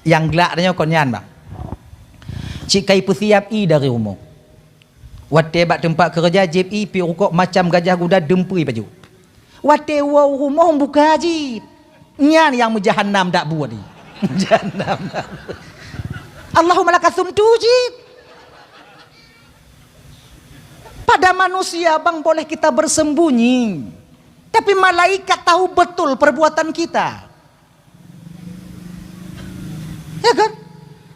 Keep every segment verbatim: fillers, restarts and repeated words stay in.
Nyang glak tanyoe kon nyan, bang. Cit ka ipeusiab ie dari rumoh. Watée bak teumpat keureuja jieb ie, piep rukok, macam gajah guda, dumpeue baju. Watée woe u rumoh buka jieb. Nyan nyang meujahannam dak buet ie. Jahannam dak buet. Allahumma laka sumtu jieb. Pada manusia, bang, boleh kita bersembunyi. Tapi malaikat tahu betul perbuatan kita. Ya kan?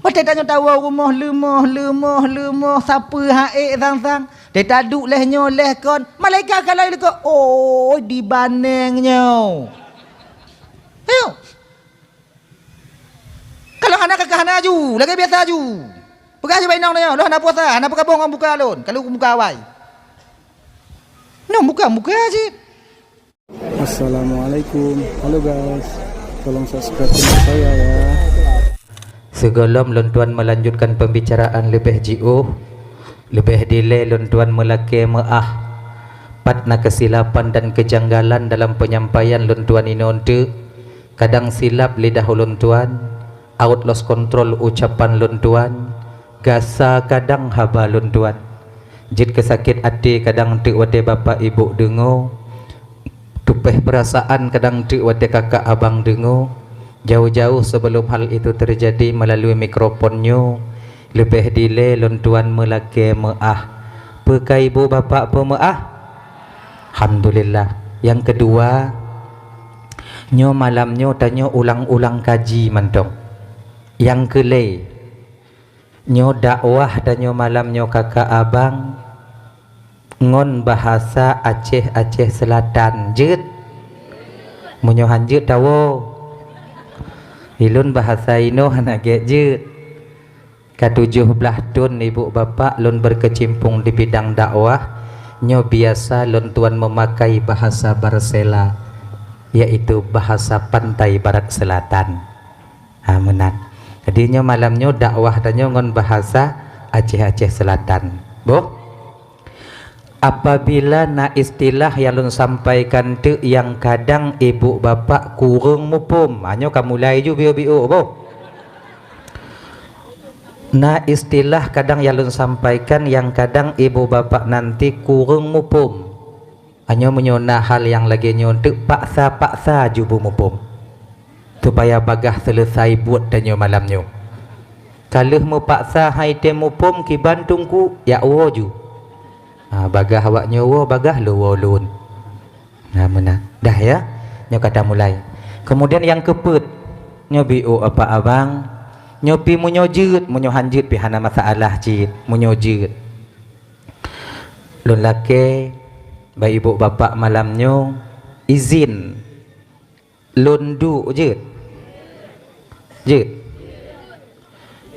Watée tanyoe tawoe u rumoh leumoh, leumoh, leumoh, sapeue han ék sang-sang. Teuka duek lheueh nyoe lheueh kon, malaikat ka lheueh likot, "Oh, dibaneng nyoe." Ayo. Kalau hana ka hana aju, lagée biasa aju. Peugah aju bak inong tanyoe, "Lôn hana puasa, hana peukaboh ngon buka lôn, ka lôn buka awai." Nyoe buka, buka cit. Assalamualaikum. Halo guys, tolong subscribe channel saya ya. Sigohlom lôn tuan melanjutkan pembicaraan leubeh jiôh, leubeh dilée lôn tuan meulakée meuáh. Pat na keusilapan dan keujanggalan dalam penyampaian lôn tuan inoe teuk, kadang silap lidah ulôn tuan, awot lost control ucapan lôn tuan, gasa kadang haba lôn tuan. Jeuet keusakét até kadang teuk watée bapak ibu deungoe, tupéh peurasaan kadang teuk watée kakak abang deungoe. Jauh-jauh sebelum hal itu terjadi melalui mikrofon nyoe, leubeh dilée lôn tuan meulakée meuáh. Peu ka ibu bapak peumeuáh? Alhamdulillah. Nyang keudua, nyoe malam nyoe tanyoe ulang-ulang kaji mantong. Nyang keulhée, nyoe dakwah tanyoe malam nyoe kakak abang ngon bahasa Aceh-Aceh Selatan. Jeuet? Meunyoe han jeuet tawoe. Ilôn bahasa inoe hana gét jeuet. Ka tujoh blaih thon ibu bapak lôn berkecimpung di bidang dakwah, nyoe biasa lôn tuan meumakai bahasa Barsela, yaitu bahasa pantai barat selatan. Ha, meunan. Jadi nyoe malam nyoe dakwah tanyoe ngon bahasa Aceh-Aceh Selatan. Boh? Apabila na istilah nyang lôn sampaikan teuk nyang kadang ibu bapak kureueng muphom, ha, nyoe ka mulai ju biôk-biôk boh. Na istilah kadang nyang lôn sampaikan nyang kadang ibu bapak nanti kureueng muphom. Nyoe meunyoe na hal nyang lagée nyoe teuk paksa-paksa ju beumuphom, supaya bagaih seuleusai buet tanyoe malam nyoe. Ka lheueh meupaksa han item muphom kiban teungku, jak woe ju. Ha, bagaih awak nyoe woe, bagaih lôn woe lôn. Nah, meunan. Dah ya, nyoe ka tamulai. Kemudian nyang keupeuet, nyoe biôk apak abang, nyoe pi meunyoe jeuet, meunyoe han jeuet pi hana masalah cit, meunyoe jeuet. Lôn lakée bak ibu bapak malam nyoe izin lôn duek jeuet. Jeuet.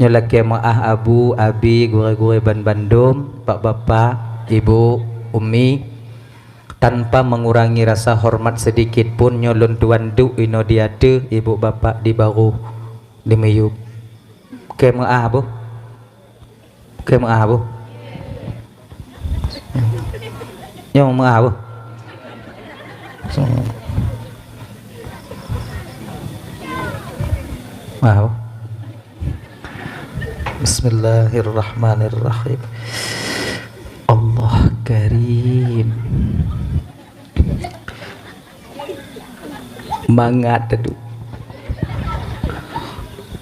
Nyoe lakée meuáh abu, abi, gurée-gurée ban bandum, pak bapak, ibu, umi, tanpa mengurangi rasa hormat sedikit pun nyoe lôn tuan duek inoe di ateueh, ibu bapak di baroe, di miyueb. Kée meuáh boh. Kée meuáh boh. Nyoe meuáh boh. Meuáh boh. Bismillahirrahmanirrahim. Allah Karim. Mangat teudu.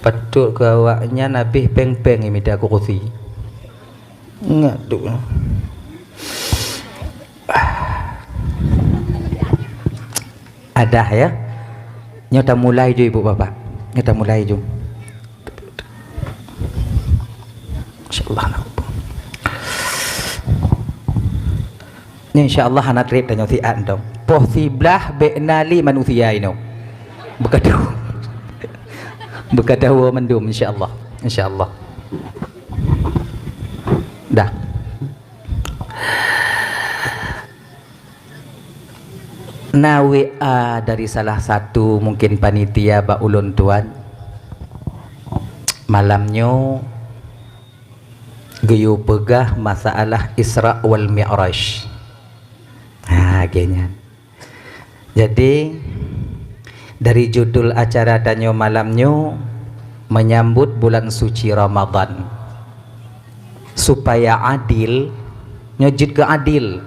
Patut keu awaknyan habéh péng-péng nyang mita kurusi. Ngat tu. Adah ya. Nyoe tamulai ju ibu bapak. Nyoe tamulai ju. Insyaallah. Nyoe insyaallah hana treb tanyoe siat dong. Poh siblaih bék na lé manusia inoe. Beukata, beukata woe mandum insyaallah. Insyaallah. Dah. Na W A dari salah satu mungkin panitia bak ulôn tuan. Malam nyoe geuyue peugah masalah Isra wal Mi'raj. Ha, lagée nyan. Jadi, dari judul acara tanyoe malam nyoe, menyambut bulan suci Ramadan. Supaya adil, nyoe jeuet keu adil.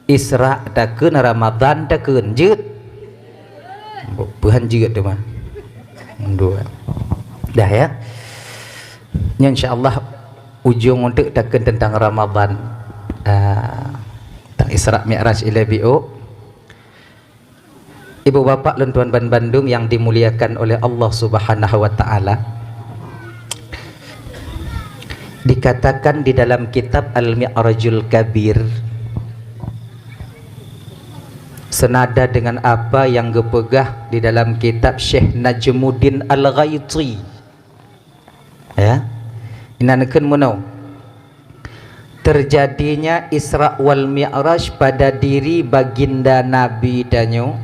Isra takheun, Ramadan takheun, jeuet? Peue han jeuet teuma. Dua. Dah ya. Nyoe insya Allah ujong untuk takheun tentang Ramadan. Ah, tentang Isra Mi'raj ilée biôk. Ibu bapak lôn tuan ban bandum yang dimuliakan oleh Allah Subhanahu wa Ta'ala, dikatakan di dalam kitab Al-Mi'rajul Kabir, senada dengan apa yang geupeugah di dalam kitab Syekh Najmuddin Al-Ghaiti. Ya. Inan kheun meunoe. Terjadinya Isra wal Mi'raj pada diri baginda Nabi tanyoe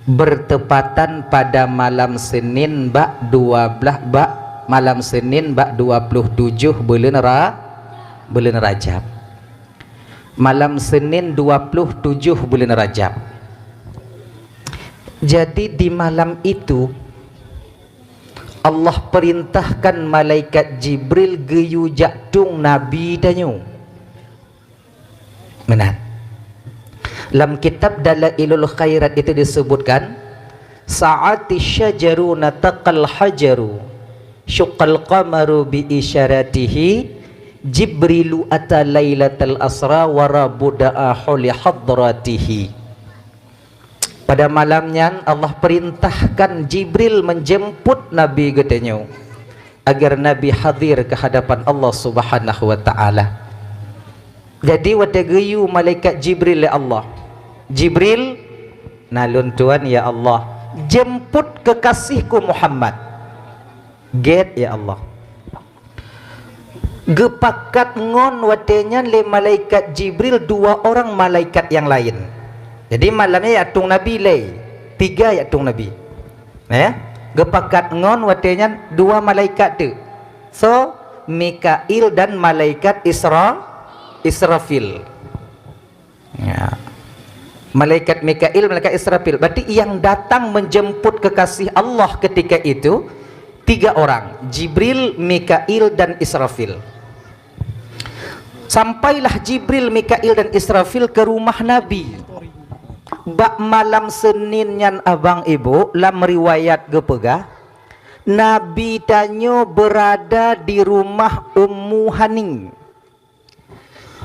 bertepatan pada malam Senin bak dua belas, bak malam Senin bak dua puluh tujuh buleuen Ra-, buleuen Rajab. Malam Senin dua puluh tujuh buleuen Rajab. Jadi di malam itu Allah perintahkan malaikat Jibril geuyue jak tueng Nabi tanyoe. Meunan. Lam kitab Dalailul Khairat itu disebutkan, "Sa'ati syajaru nataqal hajaru, syuqqal qamaru bi isyaratihi, Jibrilu ata lailatal asra wa rabu da'ahu li hadratihi." Pada malam nyan, Allah perintahkan Jibril menjemput Nabi geutanyoe, agar Nabi hadir ke hadapan Allah Subhanahu wa Ta'ala. Jadi, watée geuyue malaikat Jibril lé Allah, "Jibril, na lôn tuan, ya Allah, jemput kekasihku Muhammad." Gét, ya Allah. Geupakat ngon watée nyan lé malaikat Jibril dua orang malaikat nyang laén. Jadi, malam nyan jak tueng Nabi lé, tiga jak tueng Nabi. Eh, geupakat ngon watée nyan dua malaikat teuk. So, Mikail dan malaikat Isra-, Israfil. Ya. Malaikat Mikail, malaikat Israfil. Berarti yang datang menjemput kekasih Allah ketika itu tiga orang, Jibril, Mikail, dan Israfil. Sampailah Jibril, Mikail, dan Israfil ke rumah Nabi. Bak malam Senin nyan, abang ibu, lam riwayat geupeugah, Nabi tanyoe berada di rumah Ummu Hani.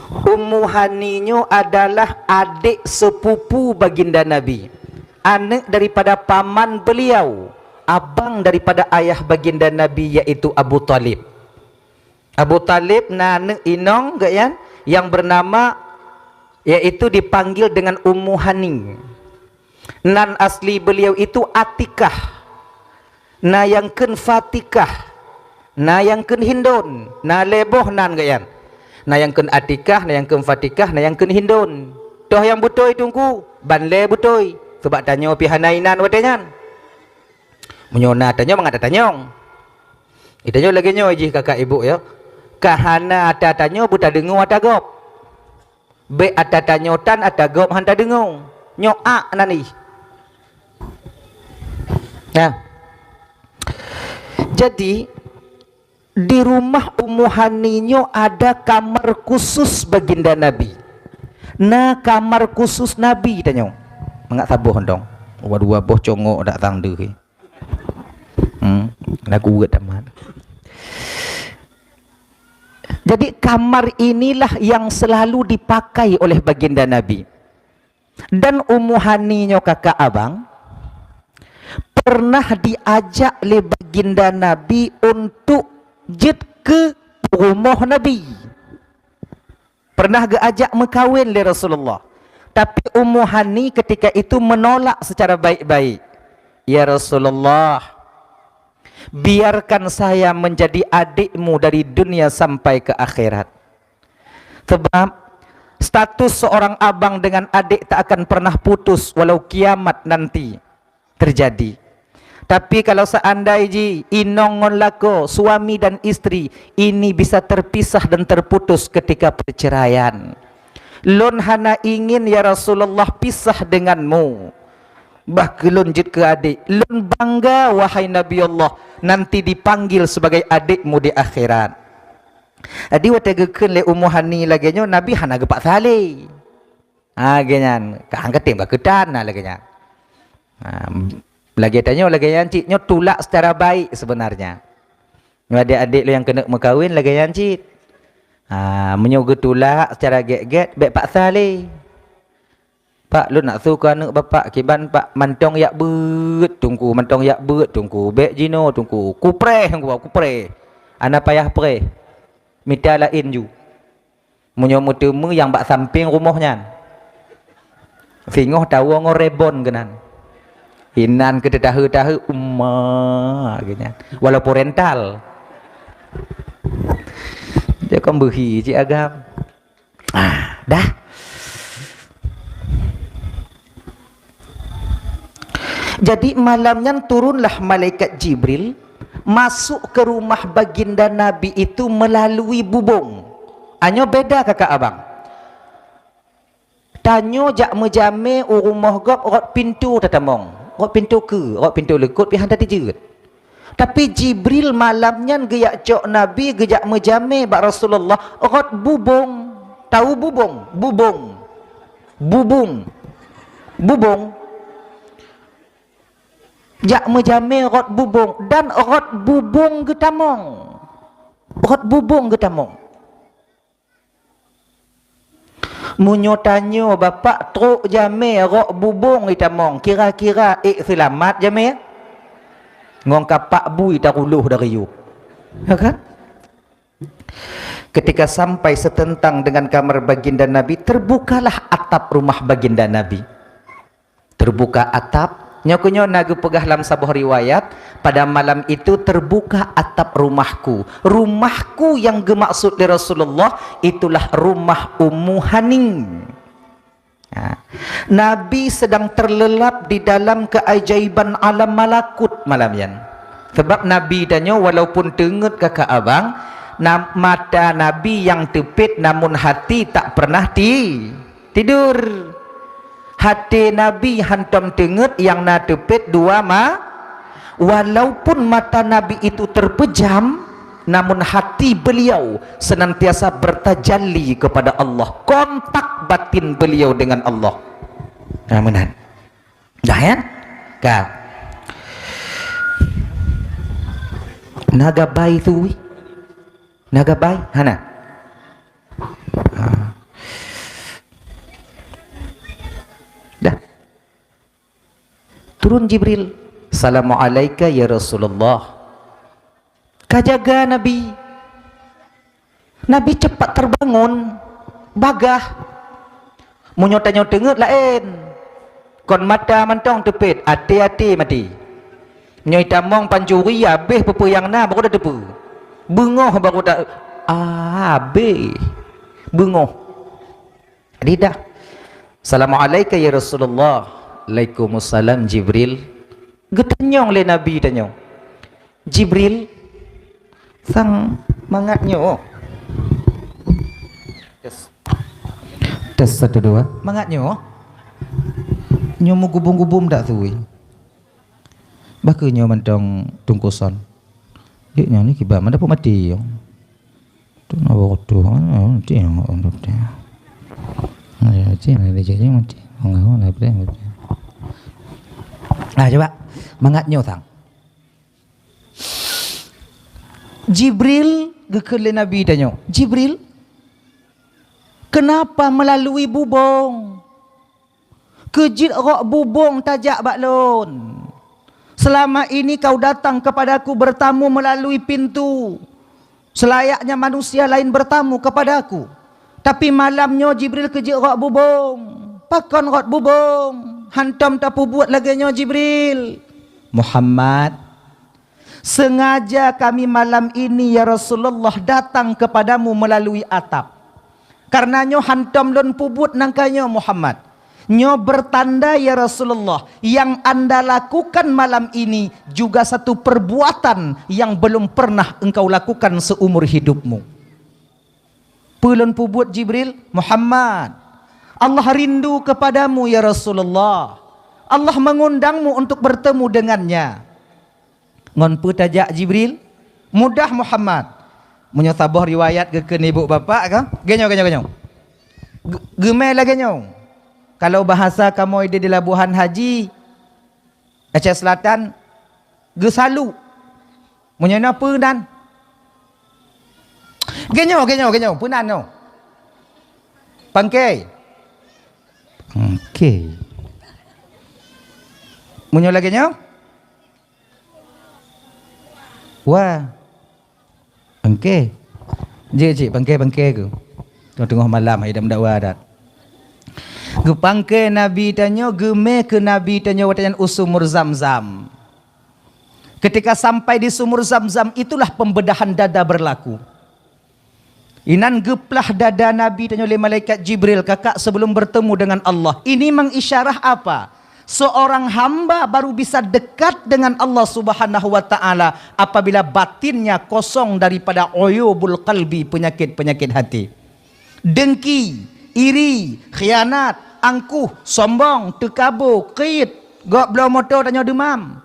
Ummu Hani nyoe adalah adék sepupu baginda Nabi, aneuk daripada paman beliau, abang daripada ayah baginda Nabi, yaitu Abu Thalib. Abu Thalib na aneuk inong geuh nyan nyang bernama, yaitu dipanggil dengan Ummu Hani. Nan asli beliau itu Atikah. Na nyang kheun Fatikah. Na nyang kheun Hindun. Na lhée boh nan geuh nyan. Na nyang kheun Atikah, na nyang kheun Fatikah, na nyang kheun Hindun. Toh nyang beutôi, Teungku? Ban lhée beutôi. Sabab tanyoe pih hana inan watée nyan. Meunyoe na tanyoe, mangat tatanyong. Geutanyoe lagée nyoe jih kakak ibu, ya. Ka hana ata tanyoe, beutadeungoe ata gob. Bék ata tanyoe tan, ata gob han tadeungoe. Nyoe ak nan ih. Nah. Jadi, di rumah Ummu Hani nyoe ada kamar khusus baginda Nabi. Na kamar khusus Nabi tanyoe. Mangat saboh dong. Dua-dua boh congok dak tang deuh. Hmm, lagu geuh tamat. Jadi, kamar inilah yang selalu dipakai oleh baginda Nabi. Dan Ummu Hani nyoe, kakak abang, pernah diajak lé baginda Nabi untuk jeuet keu rumoh Nabi. Pernah geuajak meukawen lé Rasulullah. Tapi Ummu Hani ketika itu menolak secara baik-baik. "Ya Rasulullah, biarkan saya menjadi adikmu dari dunia sampai ke akhirat. Sebab status seorang abang dengan adik tak akan pernah putus walau kiamat nanti terjadi. Tapi kalau seandai jih inong ngon lakoe, suami dan istri, ini bisa terpisah dan terputus ketika perceraian. Lôn hana ingin, ya Rasulullah, pisah denganmu. Bah keu lôn jeuet keu adék. Lôn bangga, wahai Nabi Allah, nanti dipanggil sebagai adikmu di akhirat. Jadi watée geukheun lé Ummu Hani lagée nyoe, Nabi hana geupaksa lé. Ha, lagée nyan, ka han katem ka keutan na lagée nyan. Ha, lagée tanyoe lagée nyan cit nyoe tulak secara baik sebenarnya. Nyoe adék-adék lôn nyang keuneuk meukawen lagée nyan cit. Ha, meunyoe geutulak secara gét-gét, bék paksa lé. "Pak, lôn nak su keu aneuëk bapak, kiban pak mantong jak beuet teungku, mantong jak beuet teungku, bék jinoe teungku, kupreh teungku, kupreh." Hana payah preh. Mita laén ju. Meunyoe meuteumé nyang bak sampéng rumoh nyan, singoh tawoe ngon rebon keunan. Inan keu teutahe-tahe uma geuh nyan. Walaupun rental. Dia kan beuhi cik agam. Ah, dah. Jadi malam nyan turunlah malaikat Jibril masuk ke rumah baginda Nabi itu melalui bubong. Anyoe beda kakak abang. Tanyoe jak meujamé u rumoh gob rot pintoe tatamong, rot pintoe keue, rot pintoe leukot pih han tatijeuet. Tapi Jibril malam nyan geujak cok Nabi geujak meujamé bak Rasulullah rot bubong. Tahu bubong? Bubong. Bubong. Bubong. Jak meujamé rot bubong dan rot bubong geutamong. Rot bubong geutamong. Meunyoe tanyoe bapak trok jamé rot bubong itamong, kira-kira ék seulamat jamé? Ngon kapak bui taruloh dari yub. Ya kan? Ketika sampai setentang dengan kamar baginda Nabi, terbukalah atap rumah baginda Nabi. Terbuka atap. Nyoe keunyoe na geupeugah lam saboh riwayat, pada malam itu terbuka atap rumahku. Rumahku yang geumaksud lé Rasulullah itulah rumah Ummu Haning. Ha. Nabi sedang terlelap di dalam keajaiban alam malakut malam nyan. Sebab Nabi tanyoe walaupun teungeut kakak abang, na-, mata Nabi nyang teupet namun hati tak pernah ti-, tidur. Hati Nabi hantom teungeut nyang na teupet dua ma-, walaupun mata Nabi itu terpejam, namun hati beliau senantiasa bertajalli kepada Allah, kontak batin beliau dengan Allah. Nah, meunan. Dah ya? Ka. Na gabai tu, wi. Na gabai? Hana. Ha. Dah. Turun Jibril. "Assalamualaika ya Rasulullah." Ka jaga Nabi. Nabi cepat terbangun, bagah. Meunyoe tanyoe teungeut laén. Kon mata mantong teupet, até-até maté. Nyoe tamong pancuri, habéh peue-peue nyang na, baru tateupeue. Beungoh baru ta-, ah, habéh. Beungoh. Jadi dah. "Assalamualaika ya Rasulullah." "Alaikumussalam Jibril." Geutanyong lé Nabi tanyoe. "Jibril, sang mangat nyoe." Tes. Tes, satu, dua. Mangat nyoe. Nyoe meugubum-gubum dak tui. Bah kheueh nyoe mantong tungkoson. Dek nyoe ni kiban mana pun mati. Tu na waktu, ha, mati, ha, mati. Ha, ya, mati, ha, dia jadi mati. Enggak, enggak, enggak, enggak. Ah, coba. Mangat nyoe sang. Jibril geukheun lé Nabi tanyoe, "Jibril, kenapa melalui bubong? Keu jeuet rot bubong tajak bak lôn. Selama ini kau datang kepadaku bertamu melalui pintu, selayaknya manusia lain bertamu kepadaku. Tapi malam nyoe Jibril keu jeuet rot bubong. Pakon rot bubong? Hantom tapeubuet lagée nyoe Jibril." "Muhammad, sengaja kami malam ini, ya Rasulullah, datang kepadamu melalui atap. Karena nyoe hantom lôn peubuet nangka nyoe, Muhammad. Nyoe bertanda, ya Rasulullah, yang Anda lakukan malam ini juga satu perbuatan yang belum pernah engkau lakukan seumur hidupmu." "Peue lôn peubuet, Jibril?" "Muhammad, Allah rindu kepadamu, ya Rasulullah. Allah mengundangmu untuk bertemu dengannya." Ngon peue tajak Jibril? Mudah Muhammad. Meunyoe saboh riwayat geukheun ibu bapak ka? Geunyoe, geunyoe, geunyoe. Ge-, geumé lagée nyoe. Kalau bahasa kamoe di, di Labuhan Haji, Aceh Selatan, geusalu. Meunyoe na peue nan? Geunyoe, geunyoe, geunyoe, peue nan nyoe? Pangke. Pangke. Meunyoe lagée nyoe? Wah. Pangke. Jeuet cit pangke-pangke ku. Teungoh-teungoh malam hai dam dakwa dat. Geupangke Nabi tanyoe, geumé keu Nabi tanyoe watée nyan u sumur Zam-Zam. Ketika sampai di sumur Zam-Zam, itulah pembedahan dada berlaku. Inan geuplah dada Nabi tanyoe lé malaikat Jibril, kakak, sebelum bertemu dengan Allah. Ini mengisyarah apa? Seorang hamba baru bisa dekat dengan Allah Subhanahu wa Ta'ala apabila batinnya kosong daripada uyubul qalbi, penyakit-penyakit hati. Dengki, iri, khianat, angkuh, sombong, teukabo, krit, gob bloe moto tanyoe deumam.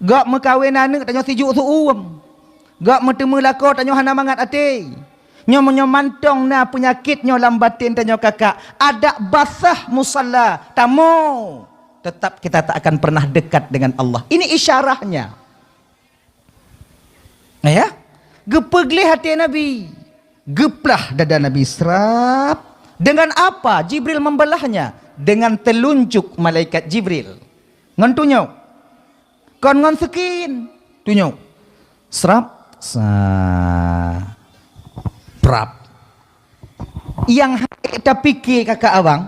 Gob meukawen aneuëk tanyoe sijuek su-uem. Gob meuteumé lakoe tanyoe hana mangat até. Nyoe meunyoe mantong na peunyakét nyoe lam batén tanyoe kakak, adak basah musalla, tamoe, tetap kita tak akan pernah dekat dengan Allah. Ini isyarahnya. Ya? Geupeugleh até Nabi. Geuplah dada Nabi serap. Dengan apa Jibril membelahnya? Dengan telunjuk malaikat Jibril. Ngon tunyok. Kon ngon seukin. Tunyok. Srap. Sa. Prap. Nyang hai tapike kakak abang,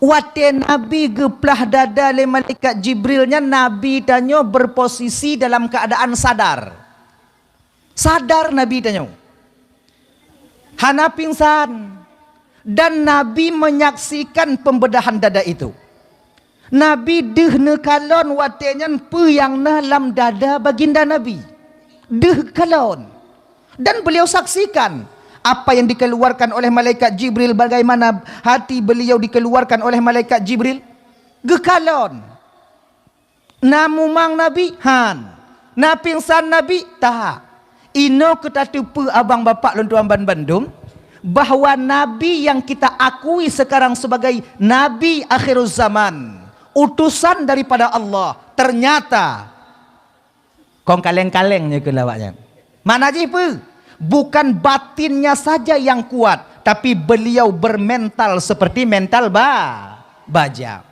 watée Nabi geuplah dada lé malaikat Jibril nyan, Nabi tanyoe berposisi dalam keadaan sadar. Sadar Nabi tanyoe. Hana pingsan. Dan Nabi menyaksikan pembedahan dada itu. Nabi deuh neukalon watée nyan peue nyang na lam dada baginda Nabi. Deuh kalon. Dan beliau saksikan apa yang dikeluarkan oleh malaikat Jibril, bagaimana hati beliau dikeluarkan oleh malaikat Jibril. Geukalon. Na mumang Nabi? Han. Na pingsan Nabi? Tak. Inoe keu tateupeue abang bapak lôn tuan banbandum, bahwa Nabi yang kita akui sekarang sebagai Nabi akhiruz zaman, utusan daripada Allah, ternyata kon kaleng-kaleng nyoe keu lawak nyan. Makna jih peue? Bukan batinnya saja yang kuat, tapi beliau bermental seperti mental ba-, baja.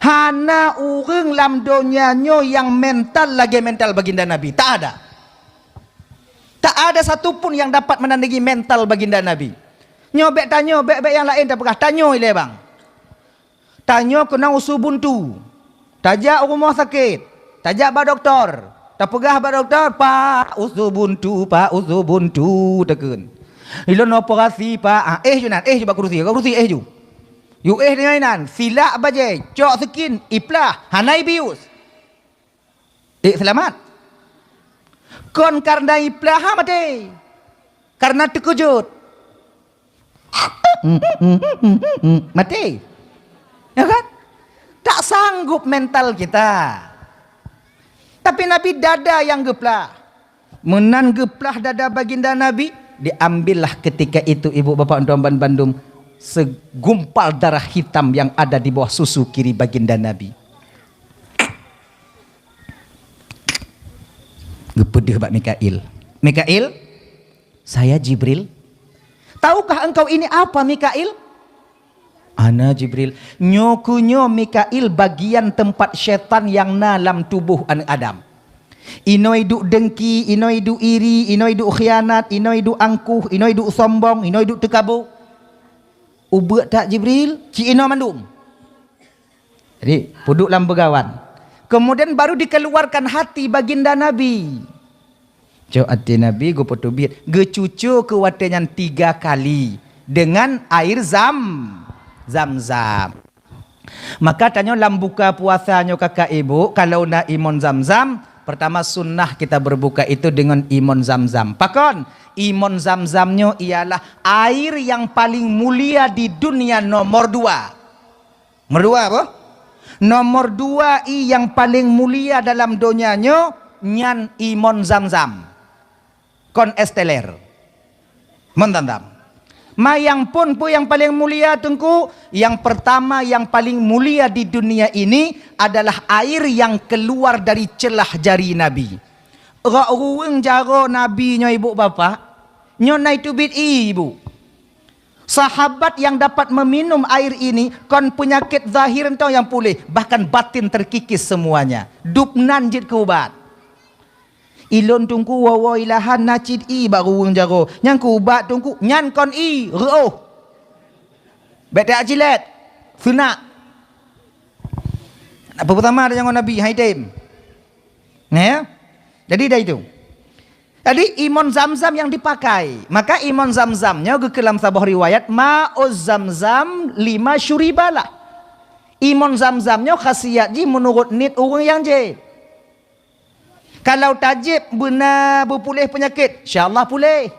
Hana ureuëng lam donya nyoe nyang mental lagée mental baginda Nabi. Tak ada. Tak ada satu pun yang dapat menandingi mental baginda Nabi. Nyoe bék tanyoe, bék-bék nyang laén tapeugah, tanyoe ilée bang. Tanyoe keunong usu buntu. Tajak u rumoh sakét. Tajak bak dokto. Tapeugah bak dokto, "Pak, usu buntu, Pak, usu buntu," takheun. "Ilôn operasi, Pak." Ah, éh ju nan, éh ju bak kerusi, bak kerusi éh ju. Ju éh deungon inan, silak bajée, cok seukin, iplah, hana ibius. Ék seulamat. Kon kareuna iplah ha maté. Kareuna teukeujot. Maté. Ya kan? Tak sanggup mental kita. Tapi Nabi dada nyang geuplah. Meunan geuplah dada baginda Nabi, diambillah ketika itu ibu bapak tuan banbandum segumpal darah hitam yang ada di bawah susu kiri baginda Nabi. Geupeudeuh bak Mikail. "Mikail, saya Jibril." "Tahukah engkau ini apa, Mikail?" "Ana Jibril." "Nyoe keuh nyoe Mikail bagian teumpat syaitan nyang na lam tuboh aneuëk Adam. Inoe duek dengki, inoe duek iri, inoe duek khianat, inoe duek angkuh, inoe duek sombong, inoe duek teukabo." "Ubeut that Jibril, ci inoe mandum." Jadi, peuduek lam beugawan. Kemudian baru dikeluarkan hati baginda Nabi. Cok até Nabi geupeuteubiet, geucuco keu watée nyan tiga kali dengan air zam-, zam-zam. Maka tanyoe lam buka puasa nyoe kakak ibu, kalau na imon zam-zam, pertama sunnah kita berbuka itu dengan imon zam-zam. Pakon? Imon zam-zam nyoe ialah air yang paling mulia di dunia nomor dua. Meudua apa? Nomor dua ie nyang paleng mulia dalam donya nyoe, nyan ie mon Zamzam. Kon es teler. Mon Zamzam. Ma nyang phon peue nyang paleng mulia, Teungku? Nyang pertama nyang paleng mulia di dunia ini adalah air yang keluar dari celah jari Nabi. Rok ruweueng jaroe Nabi nyoe, ibu bapak, nyoe na teubiet ie, ibu. Sahabat yang dapat meminum air ini kon peunyakét zahir mantong nyang puléh, bahkan batin terkikis semuanya. Dub nan jeuet keu ubat. Ilôn Teungku woe-woe ilahan na cit ie bak ruweueng jaroe. Nyan keu ubat Teungku, nyan kon ie, reuôh. Bék tajak cilét, seunak. Peue peutama tanyoe ngon Nabi, hai tem. Nah, ya? Jadi dari itu. Jadi ie mon Zamzam yang dipakai. Maka ie mon Zamzam nyoe geukheun lam saboh riwayat, ma'uz Zamzam lima syuribalah. Ie mon Zamzam nyoe khasiat jih meunurot niet ureuëng nyang jieb. Kalau tajieb beuna beupuléh peunyakét, insya Allah puléh.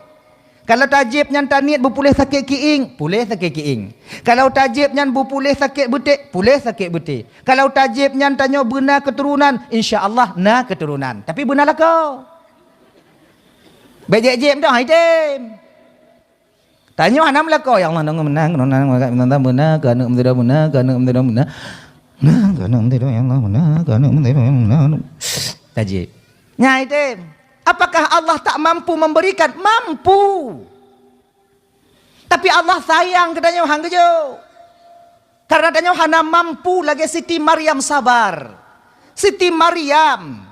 Kalau tajieb nyan taniet beupuléh sakét kiéng, puléh sakét kiéng. Kalau tajieb nyan beupuléh sakét beutek, puléh sakét beutek. Kalau tajieb nyan tanyoe beuna keuturonan, insya Allah na keuturonan. Tapi beuna lakoe. Bék jieb-jieb dah, hai tem. Tanyoe hana meulakoe, "Ya Allah, nang meunang, nang meunang, beuna keu aneuk meusidroe, beuna keu aneuk meusidroe, beuna. Beuna keu aneuk meusidroe, ya Allah, beuna keu aneuk meusidroe, ya Allah." Tajieb. Nyan, hai tem. Apakah Allah tak mampu memberikan? Mampu. Tapi Allah sayang keu tanyoe, han geujok. Karena tanyoe hana mampu lagée Siti Maryam sabar. Siti Maryam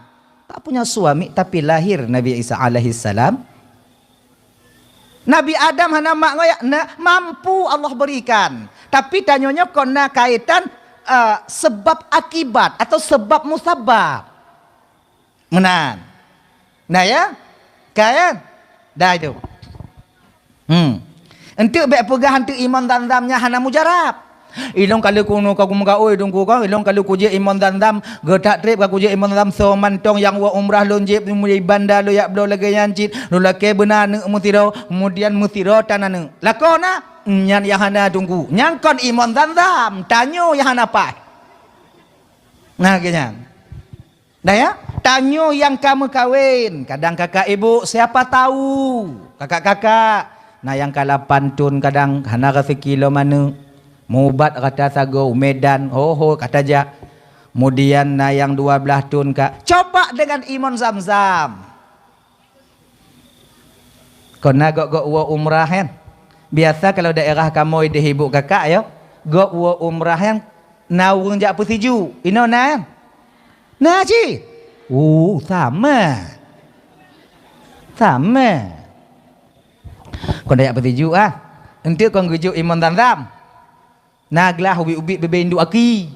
tak punya suami, tapi lahir Nabi Isa alaihissalam. Nabi Adam hana mak ngon yah, na, mampu Allah berikan. Tapi tanyoe nyoe kon na kaitan, eh, sebab akibat atau sebab musabab. Meunan. Nah, ya? Ka, ya? Dah itu. Hmm. Enteuk bék peugah enteuk ie mon Zamzam nyan hana mujarab. Ilôn ka lheueh kunoe ka kumeugaôi Teungku kong, ilôn ka lheueh kujieb ie mon Zamzam, geutak treb ka kujieb ie mon Zamzam, soe mantong nyang woe umrah lôn jieb, di banda lôn jak bloe lagée nyan cit, lôn lakée beuna aneuk meusidroe, kemudian meusidroe tan aneuk. Lakoe na, nyan nyang hana Teungku. Nyan kon ie mon Zamzam, tanyoe nyang hana paih. Nah, lagée nyan. Dah ya, tanyoe nyang ka meukawen, kadang kakak ibu, siapa tahu, kakak-kakak, na nyang ka lapan thon kadang hana raseuki lom aneuk, meuubat rata sagoe u Medan, ho-ho ka tajak. Kemudian na nyang dua blaih thon ka, coba dengan ie mon Zamzam. Kon na gok-gok woe umrah nyan. Biasa kalau daerah kamoe di Hibuk Kakak yo, gok woe umrah nyan na ureuëng jak peusijuek. Inoe na nyan? Na cit? Oh, sama. Sama. Kon na jak peusijuek ah. Enteuk kon geujok ie mon Zamzam. Na glah ubit-ubit bibée induek aki.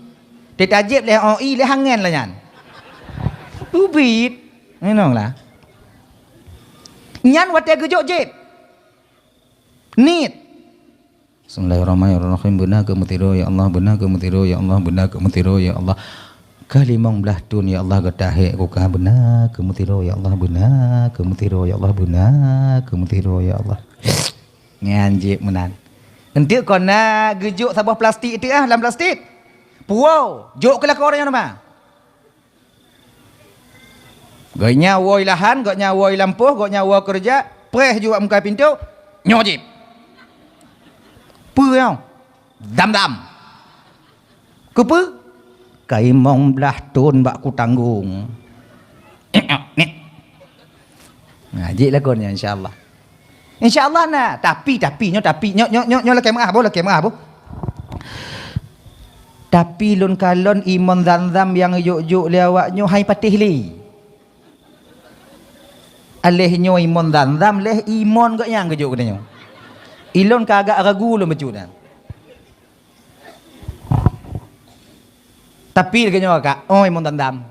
Teutajeb lé oi lé hangen lah nyan. Ubit. Inong lah. Nyan watée geujok jeb. Niet. Bismillahirrahmanirrahim. Beuna keu meusidroe ya Allah, beuna keu meusidroe ya Allah, beuna keu meusidroe ya Allah. Ka limong blaih thon ya Allah geutahek kuka beuna keu meusidroe ya Allah, beuna keu meusidroe ya Allah, beuna keu meusidroe ya Allah. Nyan jeuet meunan. Enteuk kon na geujok saboh plastik teuh ah, lam plastik. Puwoe, jok keu lakoe ureuëng nyan teuma. Gobnyan woe lahan, gobnyan woe lampôh, gobnyan woe keureuja, preh ju bak muka pintoe, nyoe jép. Peue nyoe? Dam-dam. Keupeue? Ka limong blaih thon bak kutanggong. Nah, jeuet lakoe nyan, insya Allah. Insya Allah na. Tapi, tapi, nyoe tapi, nyoe, nyoe, nyoe, nyoe lakée meuah boh, lakée meuah boh. Tapi lôn kalon ie mon Zamzam nyang jok-jok lé awak nyoe hai patéh lé. Aléh nyoe ie mon Zamzam, lé ie mon gobnyan geujok keunoe nyoe. Ilôn ka agak ragu lôn bacut nyan. Tapi lagée nyoe ka, oh, ie mon Zamzam.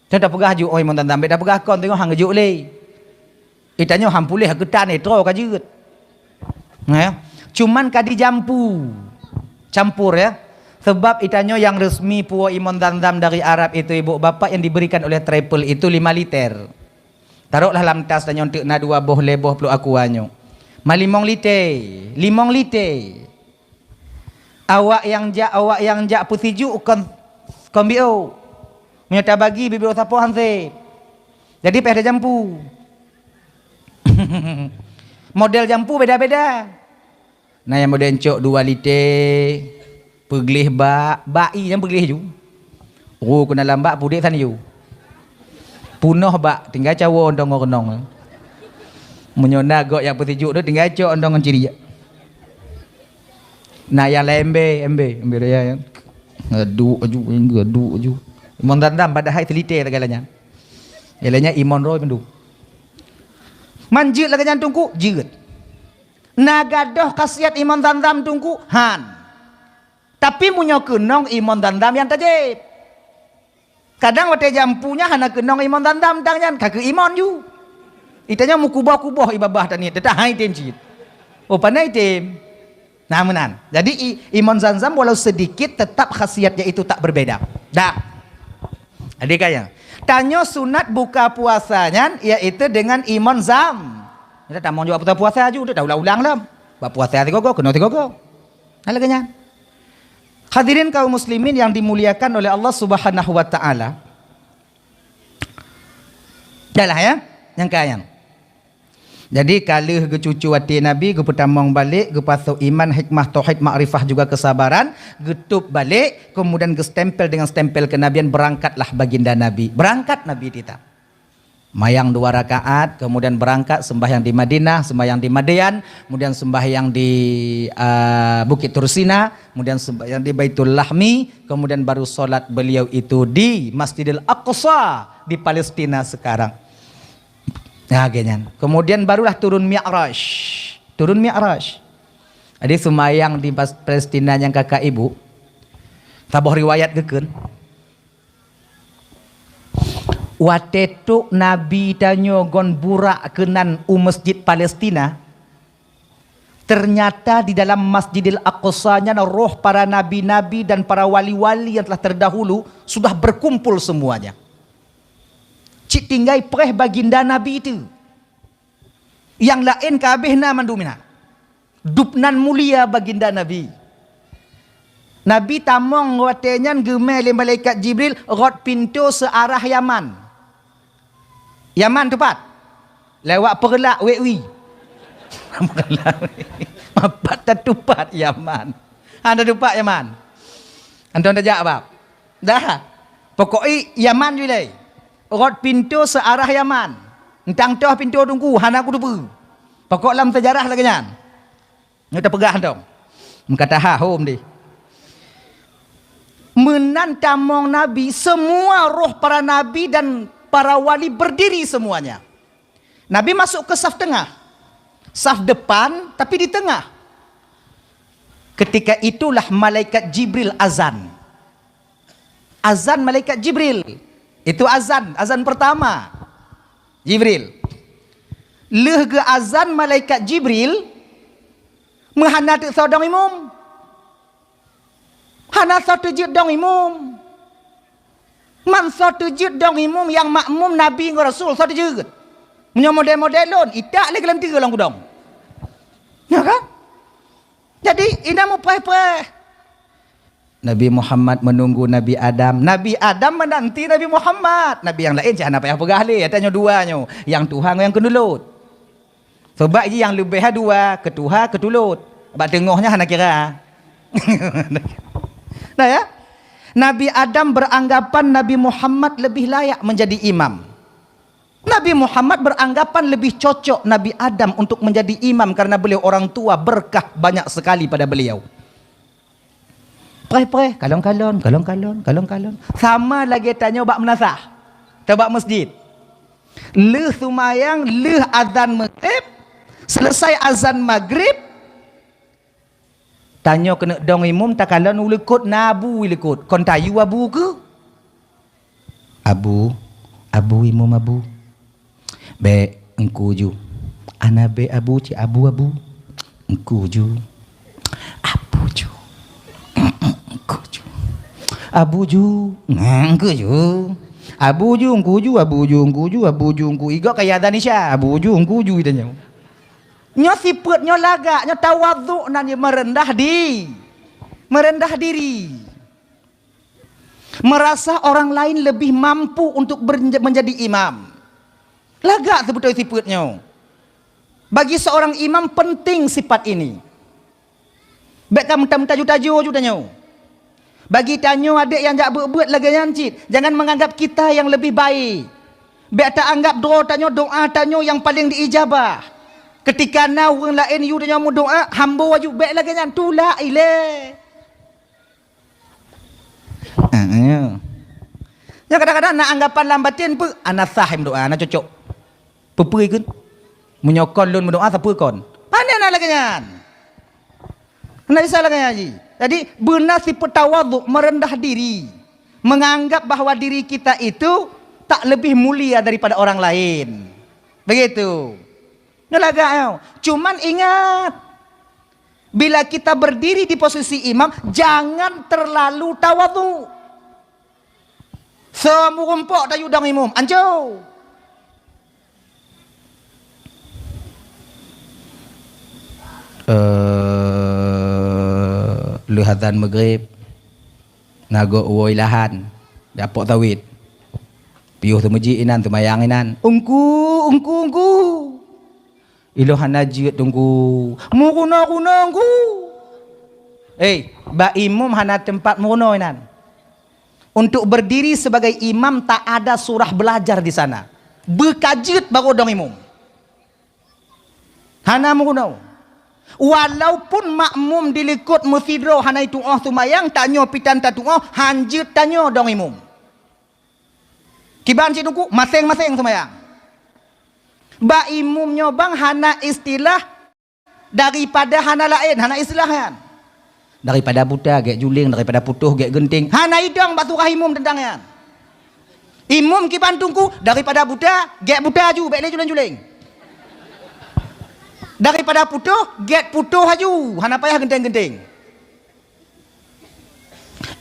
Teupeugah ju, oh, ie mon Zamzam, bék tapeugah kon teungoh han geujok lé. Itanyoe han puléh geutan, eh, troe ka jeuet. Nah, ya. Cuman ka dijampu. Campur, ya. Sebab itanyoe yang resmi puwoe ie mon Zamzam dari Arab itu, ibu bapak, yang diberikan oleh travel itu lima liter. Taroklah lam tas tanyoe teuk na dua boh, lhée boh pluek aqua nyoe. Ma limong liter, limong liter. Awak nyang jak, awak nyang jak peusijuek kon Kon biôk. Meunyoe tabagi bibit sapoh han sép. Jadi payah tajampu. Model jampu beda-beda. Na nyang model cok dua lite, peugleh bak, bak ie nyang peugleh ju. Ru keunan lam bak, pudek san yue. Punoh bak, tinggai cawoe dong ngon reunong. Meunyoe na gok nyang peusijuek tu, tinggai cok dong ngon ciriek. Na nyang laén embe, embe, embe raya nyan. Ngeuduk aju, ngeuduk aju. Imon Zamzam padahai seulitée lagée nyan. Lagée nyan imon roh mandum. Man jeuet lagée nyan Teungku, jeuet. Na gadôh khasiat imon Zamzam Teungku? Han. Tapi meunyoe keunong imon Zamzam nyang tajép. Kadang watée jampu nyan hana keunong imon Zamzam tang nyan, ka keu imon ju. Itanyoe meukuboh-kuboh ié babah taniet, teutap hai tem cit. Oh, pane item. Nah, meunan. Jadi, i-, imon Zamzam walau sedikit tetap khasiatnya itu tak berbeda. Dah. Jadi, kaya. Tanyoe sunat buka puasa nyan, yaitu dengan imon Zam. Kita tamong juga buka puasa ju, dah ulang-ulang lom. Bak puasa sigogo, keunoe sigogo. Nah, lagée nyan. Hadirin kaum muslimin yang dimuliakan oleh Allah Subhanahu wa Ta'ala. Dah lah, ya, nyang kaya. Jadi, ka lheueh geucucu até Nabi, geupeutamong balek, geupasok iman, hikmah, tauhid, makrifah, juga kesabaran, geutôb balek, kemudian geustempel dengan stempel kenabian, berangkatlah baginda Nabi. Berangkat Nabi kita. Mayang dua rakaat, kemudian berangkat sembahyang di Madinah, sembahyang di Madian, kemudian sembahyang di, ah, Bukit Tursina, kemudian sembahyang di Baitul Lahmi, kemudian baru salat beliau itu di Masjidil Aqsa di Palestina sekarang. Nah, lagée nyan. Kemudian barulah turun Mi'raj. Turun Mi'raj. Jadi, seumayang di Pas-, Palestina nyang kakak ibu, saboh riwayat geukheun, watée trok Nabi tanyoe ngon burak keunan u Masjid Palestina, ternyata di dalam Masjidil Aqsa nyan roh para nabi-nabi dan para wali-wali yang telah terdahulu sudah berkumpul semuanya. Cit tinggai preh baginda Nabi tu. Nyang laén ka habéh na mandum inan. Dubnan mulia baginda Nabi. Nabi tamong watée nyan geumé lé malaikat Jibril rot pintoe seuarah Yaman. Yaman teupat. Lewat Peureulak, Wekwi. Mapat tatupat Yaman. Hana tatupat Yaman. Anton tajak bab. Dah. Pokok i Yaman ju ilée. Rot pintoe seuarah Yaman. Entang toh pintoe Teungku, hana kuteupeue. Pokok lam seujarah lagée nyan. Nyoe tapeugah dong. Meukataan hom deh. Meunan tamong Nabi, semua roh para nabi dan para wali berdiri semuanya. Nabi masuk ke saf tengah. Saf depan, tapi di tengah. Ketika itulah malaikat Jibril azan. Azan malaikat Jibril. Itu azan, azan pertama. Jibril. Lheueh geuazan malaikat Jibril, meuhana teuk soe dong imum. Hana soe teujeuet dong imum. Man soe teujeuet dong imum nyang makmum Nabi ngon Rasul, soe teujeuet. Meunyoe model-model lôn, itak lé geulanteue lam gudong. Ya kan? Jadi, inan mupreh-preh. Nabi Muhammad menunggu Nabi Adam. Nabi Adam menanti Nabi Muhammad. Nabi nyang laén cit hana payah peugah lé. Ata nyoe dua nyoe. Nyang tuha ngon nyang keutulot. Sebab jih nyang leubeh dua, keu tuha, keu tulot. Bak teungoh nyan hana kira. Nah, ya. Nabi Adam beranggapan Nabi Muhammad lebih layak menjadi imam. Nabi Muhammad beranggapan lebih cocok Nabi Adam untuk menjadi imam karena beliau orang tua berkah banyak sekali pada beliau. Preh-preh, kalon-kalon, kalon-kalon, kalon-kalon. Sama lagée tanyoe bak meunasah. Atau bak masjid. Lheueh seumayang, lheueh azan maghrib, selesai azan maghrib, tanyoe keuneuk dong imum, takalon u likot na abu u likot. Kon tayue abu keuh? Abu, abu imum abu. Bék, engku ju. Ana bék abu cit abu, abu. Engku ju. Abu ju. Engku ju. Abu ju. Nah, engku ju. Abu ju, engku ju, abu ju, engku ju, abu ju, engku. Igok kaya azan Isya. Abu ju, engku ju, itanyoe. Nyoe sifeuet, nyoe lagak, nyoe tawadhu nan jih meureundah di-, meureundah diri. Merasa orang lain lebih mampu untuk ber-, menjadi imam. Lagak sibeutôi sifeuet nyoe. Bagi seorang imam penting sifat ini. Bék ka meuta-meuta ju tajo ju tanyoe. Bagi tanyoe adék nyang jak beuet-beuet lagée nyan cit, jangan menganggap kita yang lebih baik. Bék taanggap droe tanyoe, doa tanyoe nyang paleng diijabah. Ketika na ureuëng laén yue tanyoe meudoa, hambo aju, bék lagée nyan, tulak ilée. Ah, ya. Nyan kadang-kadang na anggapan lam batin peuet, "Ana sah meudoa, ana cocok." Peue-peue ikheun? Meunyoe kon lôn meudoa, sapeue kon? Pane na lagée nyan? Hana bisa lagée nyan jih. Jadi, beuna sifeuet tawadhu, merendah diri, menganggap bahwa diri kita itu tak lebih mulia daripada orang lain. Begitu. Nyoe lagak nyoe. Cuman ingat, bila kita berdiri di posisi imam, jangan terlalu tawadhu. Soe meurumpok tayue dong imum, anco. Eh, lheueh azan Maghrib, na gob woe lahan, di apok sawit. Piôh seumeujik inan, seumayang inan. Ungku, ungku, ungku. Ilôn hana jeuet, Teungku. Meurunoe-runoe, Teungku. Eh, bak imum hana teumpat meurunoe inan. Untuk berdiri sebagai imam tak ada surah belajar di sana. Beuka jeuet baru dong imum. Hana meurunoe. Walaupun makmum di likot meusidroe hana itu'oh seumayang, tanyoe pih tan tatu'oh, hanjeuet tanyoe dong imum. Kiban cit Teungku, maséng-maséng seumayang. Bak imum nyoe bang hana istilah daripada hana laén, hana istilah nyan. Daripada buta gét juléng, daripada putôh gét geunteng. Hana idong bak surah imum teuntang nyan. Imum kiban Teungku, daripada buta gét buta aju, bék lé juléng-juléng. Daripada putôh gét putôh aju, hana payah geunteng-geunteng.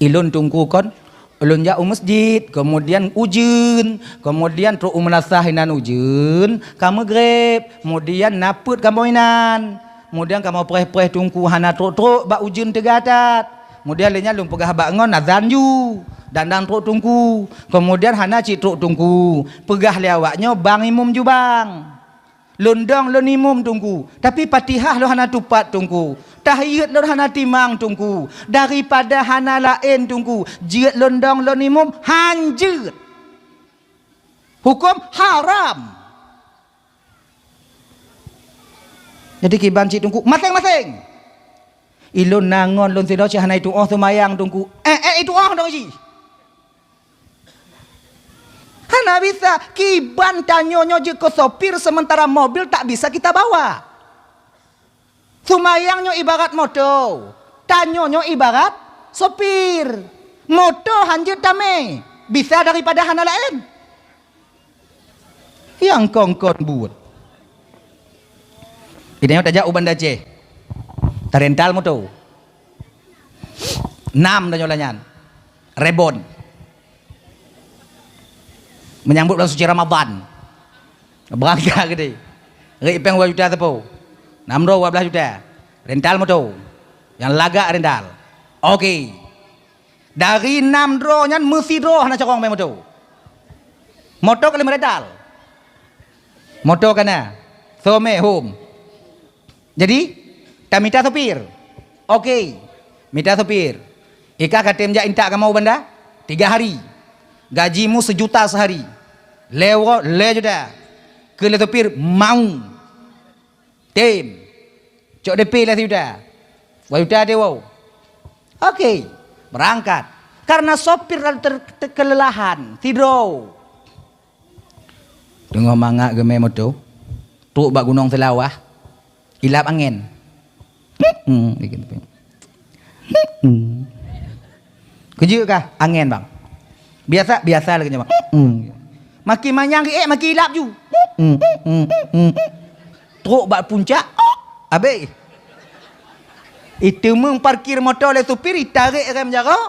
Ilôn Teungku kon, lôn jak u masjid, kemudian ujeuen, kemudian trok u meunasah inan ujeuen, ka Maghrib, kemudian na peuet kamoe inan. Kemudian kamoe preh-preh Teungku hana trok-trok bak ujeuen teuga that. Kemudian lé nyan lôn peugah bak ngon azan ju, dan dan trok Teungku. Kemudian hana cit trok Teungku, peugah lé awak nyoe bang imum ju bang. Lôn dong lôn imum Teungku, tapi Fatihah lôn hana tupat Teungku. Tahiyat lôn hana timang Teungku. Daripada hana laén Teungku, jeuet lôn dong lôn imum, hanjeuet. Huköm haram. Jadi kiban cit Teungku, maséng-maséng. Ilôn na ngon lôn sidroe cit hana itu'oh seumayang Teungku. Eh, eh, itu'oh dong jih. Hana bisa, kiban tanyoe nyoe jeuet keu sopir, sementara mobil tak bisa kita bawa. Seumayang nyoe ibarat moto, tanyoe nyoe ibarat sopir. Moto hanjeuet tamé, bisa daripada hana laén. Nyang kon-kon buet. Di tanyoe tajak u Banda Aceh, tarental moto. Nam tanyoe lagée nyan. Rebon. Menyambut bulan suci Ramadan. Beurangkat geude. Rét péng dua juta sapeue. Nam droe dua belas juta. Rental moto. Nyang lagak rental. Oke. Dari nam droe nyan meusidroe hana carông mé moto. Moto ka lheueh meurental. Moto ka na. Soe mé hom. Jadi, tamita sopir. Oke, mita sopir. Ikah ka tem jak intat kamoe u Banda? Tiga hari. Gajimu sejuta sehari. Lé uroe, lé juta. Keu lé sopir, mau. Tem. Cok D P lé sejuta. Dua juta deh, wow. Oke, berangkat. Karena sopir lalu ter-, ter-, kelelahan, sidroe. Teungoh mangat geumé moto, trok bak Gunong Seulawah, ilab angén. Hmm, hmm. Keujeut kah? Angén, Bang. Biasa, biasa lagée nyoe, Bang. Hmm. Makin manyang geuék, makin ilab ju. Hmm, hmm, hmm. Trok bak puncak, abéh. Iteumeung parkir moto lé supir, itarek rem jaroe,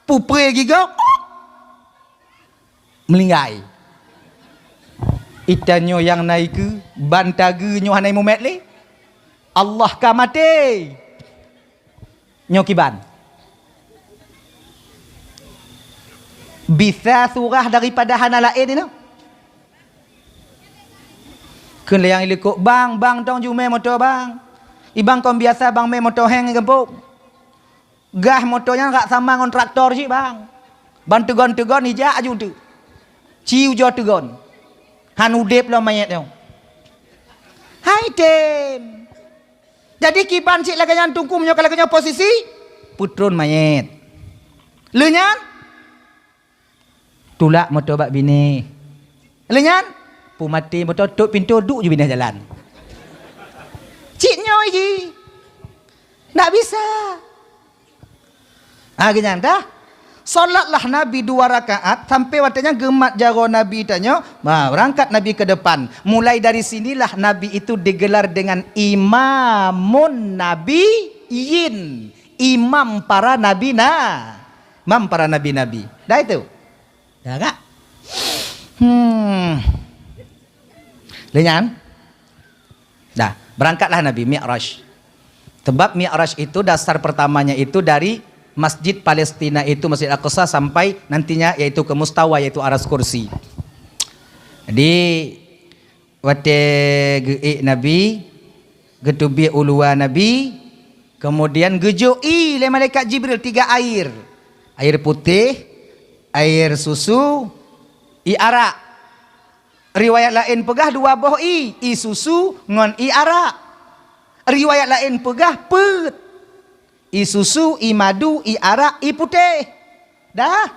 pupré gigoe. Meulinggai. Itanyoe nyang na ikeue ban tageue nyoe hana imumet lé. Allah ka maté. Nyoe kiban. Bisa surah daripada hana laén inoe. Kheun lé nyang ilikot, "Bang, bang, dong jumé moto, bang. Ibang kon biasa bang mé moto héng di gampông. Gah moto nyan rak sama ngon traktor cit, bang. Ban teugon-teugon ijak aju teuk. Ci ujoe teugon. Han udeb lom manyét nyoe." Hai tem. Jadi kiban cit lagée nyan Teungku, meunyoe ka lagée nyoe posisi, peutron manyét. Lheueh nyan, tulak moto bak binéh. Lheueh nyan, peumaté moto, tôp pintoe, duek ju binéh jalan. Cit nyoe jih. Ndak bisa. Ah, geuh nyan dah. Salatlah Nabi dua rakaat, sampai watée nyan geumat jaroe Nabi tanyoe, bah, beurangkat Nabi keu depan. Mulai dari sinilah Nabi itu digelar dengan Imamun Nabiyyin, imam para nabi na-, imam para nabi-nabi. Dah itu. Dah, Kak? Hmm. Lheueh nyan? Dah, berangkatlah Nabi Mi'raj. Sebab Mi'raj itu dasar pertamanya itu dari Masjid Palestina itu, Masjid Aqsa, sampai nantinya yaitu ke mustawa, yaitu aras kursi. Jadi, watée geuék Nabi, geuteubiet u luwa Nabi, kemudian geujok ie lé malaikat Jibril tiga air. Air putéh, air susu, ie arak. Riwayat laén peugah dua boh ie, ie susu ngon ie arak. Riwayat laén peugah peuet, ie susu, ie madu, ie arak, ie putéh. Dah.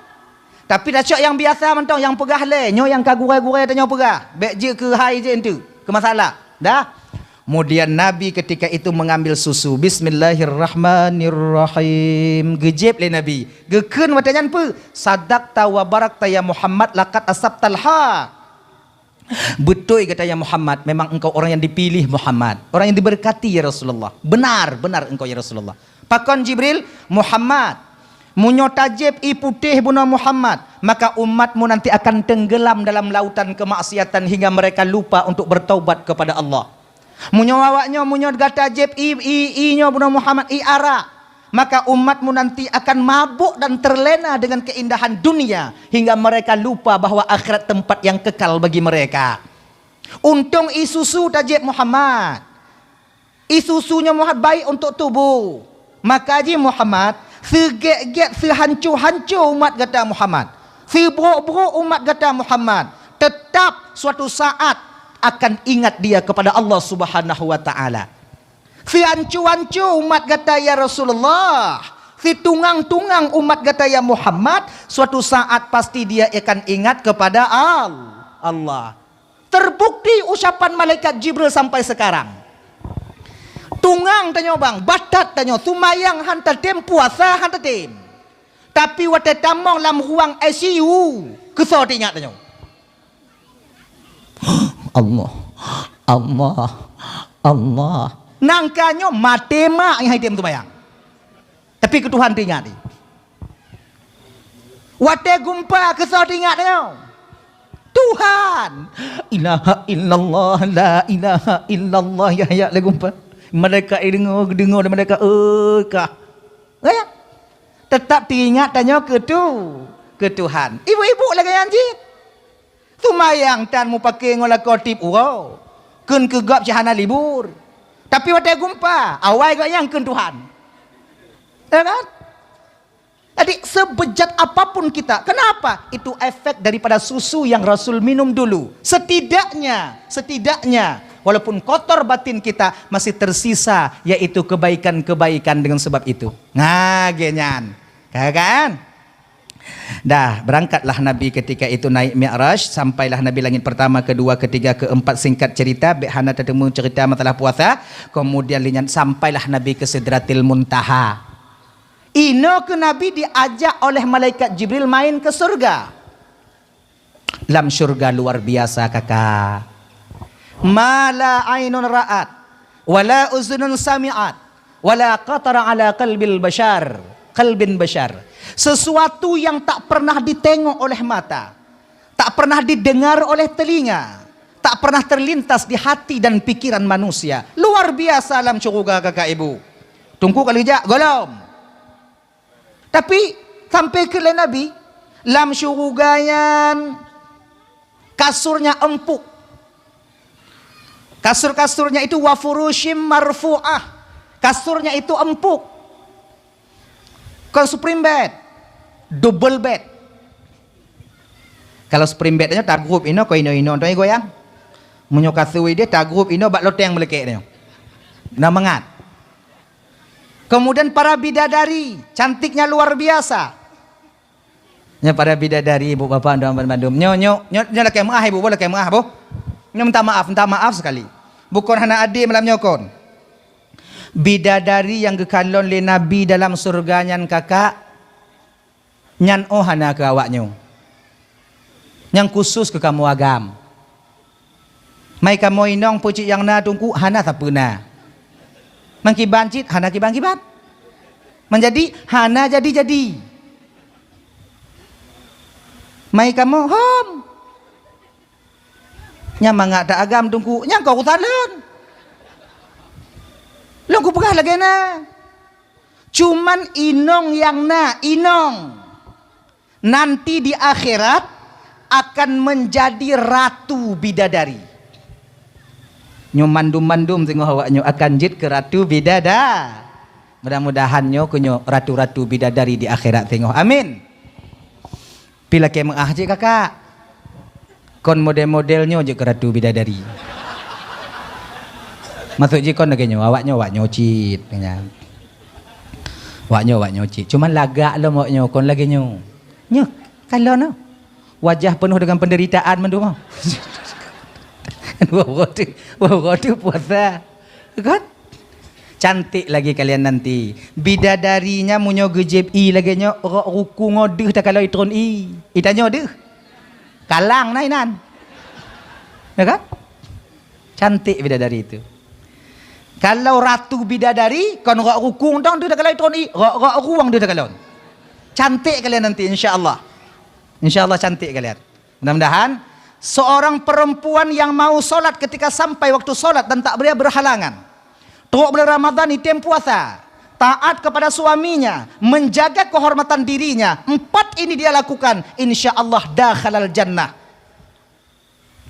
Tapi tacok nyang biasa mantong, nyang peugah lé, nyoe nyang ka gurée-gurée tanyoe peugah. Bék jeuet keu hai jih enteuk, keu masalah. Dah. Kemudian Nabi ketika itu mengambil susu. Bismillahirrahmanirrahim. Geujép lé Nabi. Geukheun watée nyan peue? Sadaqta wa barakta ya Muhammad, laqad asabtal haq. Beutôi gata ya Muhammad, memang engkau orang yang dipilih Muhammad, orang yang diberkati ya Rasulullah. Benar, benar engkau ya Rasulullah. Pakon Jibril? Muhammad, meunyoe tajép ie putéh bunoe Muhammad, maka umatmu nanti akan tenggelam dalam lautan kemaksiatan hingga mereka lupa untuk bertaubat kepada Allah. Meunyoe awaknyoe, meunyoe gata jép ie, ie, ie nyoe bunoe Muhammad, ie arak, maka umatmu nanti akan mabuk dan terlena dengan keindahan dunia hingga mereka lupa bahwa akhirat tempat yang kekal bagi mereka. Untông ie susu tajép Muhammad. Ie susu nyoe Muhammad baik untuk tuboh. Maka jih Muhammad, seugét-gét, seuhanco-hanco umat gata Muhammad, seubrok-brok umat gata Muhammad, tetap suatu saat akan ingat dia kepada Allah Subhanahu wa Ta'ala. Seuhanco-hanco umat gata ya Rasulullah, situngang-tungang umat gata ya Muhammad, suatu saat pasti dia akan ingat kepada Al-, Allah. Terbukti ucapan malaikat Jibril sampai sekarang. Tungang tanyoe bang, batat tanyoe, seumayang han tatem, puasa han tatem. Tapi watée tamong lam ruang I C U, keusoe teuingat tanyoe. Allah, Allah, Allah. Nangka nyoe maté mak nyang hai tem seumayang. Tapi keu Tuhan teuingat. Watée gumpa keusoe teuingat nyoe. Tuhan. Ilaha illallah, la ilaha illallah, ya, ya, lé gumpa. Malaikat deungoe, deungoe, malaikat, eh, kah. Ya. Tetap teuingat tanyoe keu tu, keu Tuhan. Ibu-ibu lagée nyan jih. Seumayang tan mupake ngon lakoe tiep uroe. Kheun keu gob cit hana libur. Tapi watée gumpa, awai gobnyan kheun Tuhan. Ya kan? Jadi, sebejat apapun kita, kenapa? Itu efek daripada susu yang Rasul minum dulu. Setidaknya, setidaknya, walaupun kotor batin kita, masih tersisa, yaitu kebaikan-kebaikan dengan sebab itu. Nah, gobnyan. Ka kan? Dah, berangkatlah Nabi ketika itu naik Mi'raj, sampailah Nabi langit pertama, kedua, ketiga, keempat, singkat cerita, bék hana tateumeung cerita masalah puasa, kemudian lé nyan sampailah Nabi ke Sidratil Muntaha. Inoe keuh Nabi diajak oleh malaikat Jibril main ke surga. Lam syurga luar biasa, kakak. Ma la ainun ra'at, wala uzunun sami'at, wala khatara ala qalbil bashar, qalbin bashar. Sesuatu yang tak pernah ditengok oleh mata, tak pernah didengar oleh telinga, tak pernah terlintas di hati dan pikiran manusia. Luar biasa lam syurga, kakak ibu. Teungku ka lheueh jak? Golom. Tapi, sampai keu lé Nabi, Lam syuruga nyan kasurnya empuk. Kasur-kasurnya itu wa furushim marfu'ah. Kasurnya itu empuk. Kon spring bed, double bed. Kalau spring bed nyoe tagrup inoe, kon inoe-inoe tu goyang. Meunyoe kasur ideh tagrup inoe bak loteng meulekek nyoe. Na mangat. Kemudian para bidadari, cantiknya luar biasa. Nyoe para bidadari, ibu bapak, tuan-tuan bandum. Nyoe, nyoe, nyoe, nyoe lakée meu'ah, ibu, boh lakée meu'ah, boh. Nyoe minta maaf, minta maaf sekali. Bukon hana adé malam nyoe kon. Bidadari nyang geukalon lé Nabi dalam syeuruga nyan, kakak, nyan oh hana keu awak nyoe. Nyang khusus keu kamoe agam. Mai kamoe inong peucit nyang na teungku hana sapeue na. Mangkiban cit hana kiban-kiban. Manjadi hana jadi-jadi. Mai kamoe hom. Nyang mangat ta agam teungku, nyang ka urusan lôn. Lôn kupeugah lagée na. Cuman inong nyang na, inong. Nanti di akhirat akan menjadi ratu bidadari. Nyoe mandum-mandum singoh awak nyoe akan jeuet keu ratu bidada-, mudah-mudahan nyoe keu nyoe ratu-ratu bidadari di akhirat singoh. Amin. Pi lakée meu'ah cit kakak. Kon model-model nyoe jeuet keu ratu bidadari. Maksud jih kon lagée nyoe, awak nyoe, awak nyoe cit, nyan. Awak nyoe, awak nyoe cit. Cuman lagak lom awak nyoe, kon lagée nyoe. Nyoe, kalon nyoe. Wajah penuh dengan penderitaan mandum. Dua uroe tu, dua uroe tu puasa. Kan? Cantik lagi kalian nanti. Bidadari nyan meunyoe geujieb ie lagée nyoe, rok ruku ngon deuh takalon itron ie. Itanyoe deuh. Kalang na inan. Ya kan? Cantik bidadari itu. Kalau ratu bidadari, kon rok ruku dong deuh takalon itron ie, rok, rok rueng deuh takalon. Cantik kalian nanti, insya Allah. Insya Allah cantik kalian. Mudah-mudahan seorang perempuan yang mau sholat ketika sampai waktu sholat dan tak boleh berhalangan. Trok bulan Ramadan item puasa, taat kepada suaminya, menjaga kehormatan dirinya. Empat ini dia lakukan, insya Allah dakhalal jannah.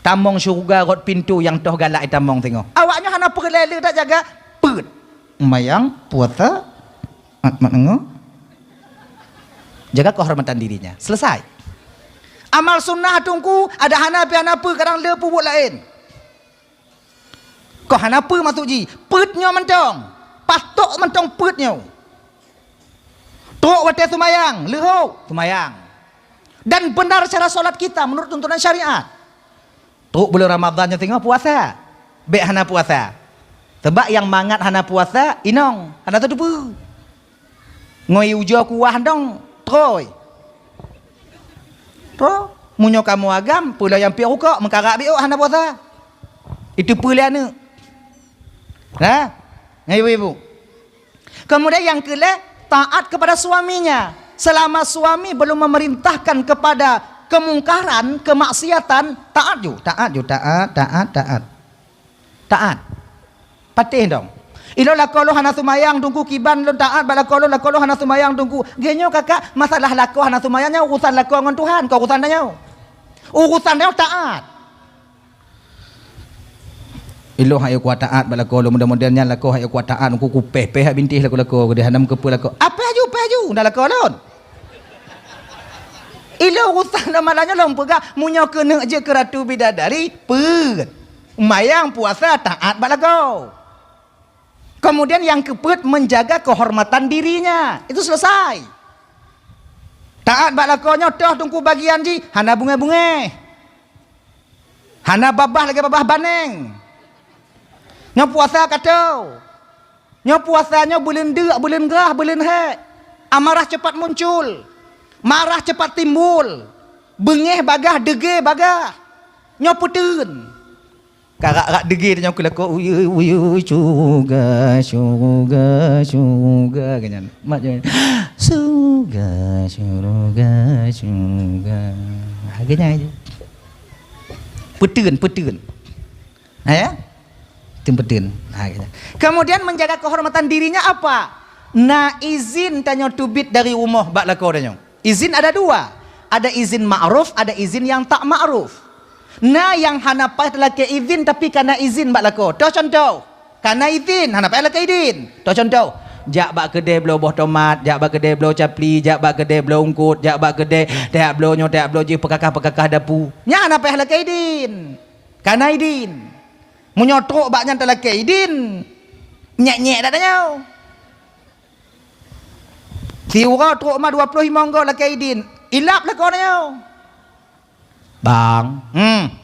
Tamong syeuruga rot pintoe nyang toh galak itamong singoh. Awaknyoe hana peureulée le dak jaga peuet. Sembahyang, puasa, mat-mat nengok. Jaga kehormatan dirinya. Selesai. Amal sunnah teungku, ada hana pi hana peu, kadang le peubuet laén. Kok hana peu maksud jih, peuet nyoe mantong. Patok mantong peuet nyoe. Trok watée seumayang, leuhok, seumayang. Dan benar cara solat kita menurut tuntunan syariat. Trok bulan Ramadan nyoe singoh puasa. Bék hana puasa. Sebab nyang mangat hana puasa, inong, hana tateupeue. Ngon ie ujoe kuah dong, trôi. Trôi. Meunyoe kamoe agam, peue lom nyang piôh rukok, meukarak biôk hana puasa. Iteupeue lé aneuëk. Nah, nyan ibu-ibu. Kemudian yang keulhée, taat kepada suaminya. Selama suami belum memerintahkan kepada kemungkaran, kemaksiatan, taat ju, taat ju, taat, taat, taat. Taat. Patéh dong. Ilôn lakoe lôn hana seumayang teungku, kiban lôn taat bak lakoe lôn, lakoe lôn hana seumayang teungku. Geuh nyoe kakak, masalah lakoe hana seumayang nyoe urusan lakoe ngon Tuhan, kon urusan tanyoe. Urusan tanyoe taat. Ilôn hana kuat taat bak lakoe lôn, model-model nyan lakoe hana kuat taat, ku kupéh-péh bintéh lakoe-lakoe, geude hana meukeupeu lakoe. Apéh ju, péh ju, na lakoe lôn. Ilôn urusan lôn malam nyoe lôn peugah, meunyoe keuneuk jeuet keu ratu bidadari, peuet. Seumayang, puasa, taat bak lakoe. Kemudian yang keupeuet, menjaga kehormatan dirinya. Itu selesai. Taat bak lakoe nyoe toh teungku bagian jih, hana bungéh-bungéh. Hana babah lagée babah baneng. Nyoe puasa ka toe. Nyoe puasa nyoe buleuen deuk, buleuen grah, buleuen hék. Amarah cepat muncul. Marah cepat timbul. Beungéh bagah, deugée bagah. Nyoe peuteun. Karak-rak deugée nyoe keu lakoe, uyui, uyui, syuruga, syuruga, syuruga, ganyan. Mak je, syuruga, syuruga, syuruga. Ha, ganyan je. Peuteun, peuteun. Ha, ya? Peuteun-peuteun. Ha, ganyan. Kemudian menjaga kehormatan dirinya apa? Na izin tanyoe teubiet dari rumoh bak lakoe tanyoe. Izin ada dua. Ada izin ma'ruf, ada izin nyang tak ma'ruf. Na nyang hana payah talakée izin tapi kana izin bak lakoe. Toh cuntoh, kana izin, hana payah lakée idin. Toh cuntoh, jak bak keudè bloe boh tomat, jak bak keudè bloe capli, jak bak keudè bloe eungkôt, jak bak keudè, tajak bloe nyoe, tajak bloe jih, peukakah-peukakah dapu. Nyan hana payah lakée idin. Kana idin. Meunyoe trok bak nyan talakée idin, nyék-nyék dak tanyoe. Siuroe trok ma dua ploh limong goe lakée idin, ilap lakoe nyoe. "Bang, hmm,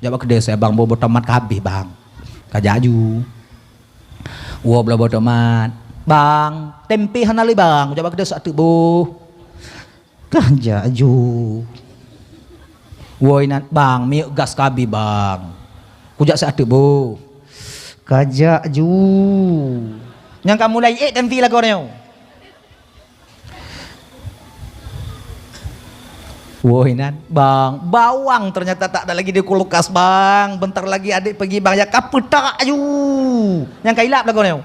jak bak keudè seué bang, boh boh tomat ka habéh bang." "Ka jak ju." Woe bloe boh tomat. "Bang, tempe hana lé bang, jak bak keudè seué teuk boh." "Ka jak ju." Woe inan, "Bang, minyeuk gas ka habéh bang." "Kujak seué teuk boh." "Ka jak ju." Nyang ka mulai ék tempe lakoe nyoe. Woe inan, "Bang, bawang ternyata tak ada lagi di kulkas bang. Bentar lagi adék peugi bang, ya ka peutak ju." Nyang ka ilap lakoe nyoe.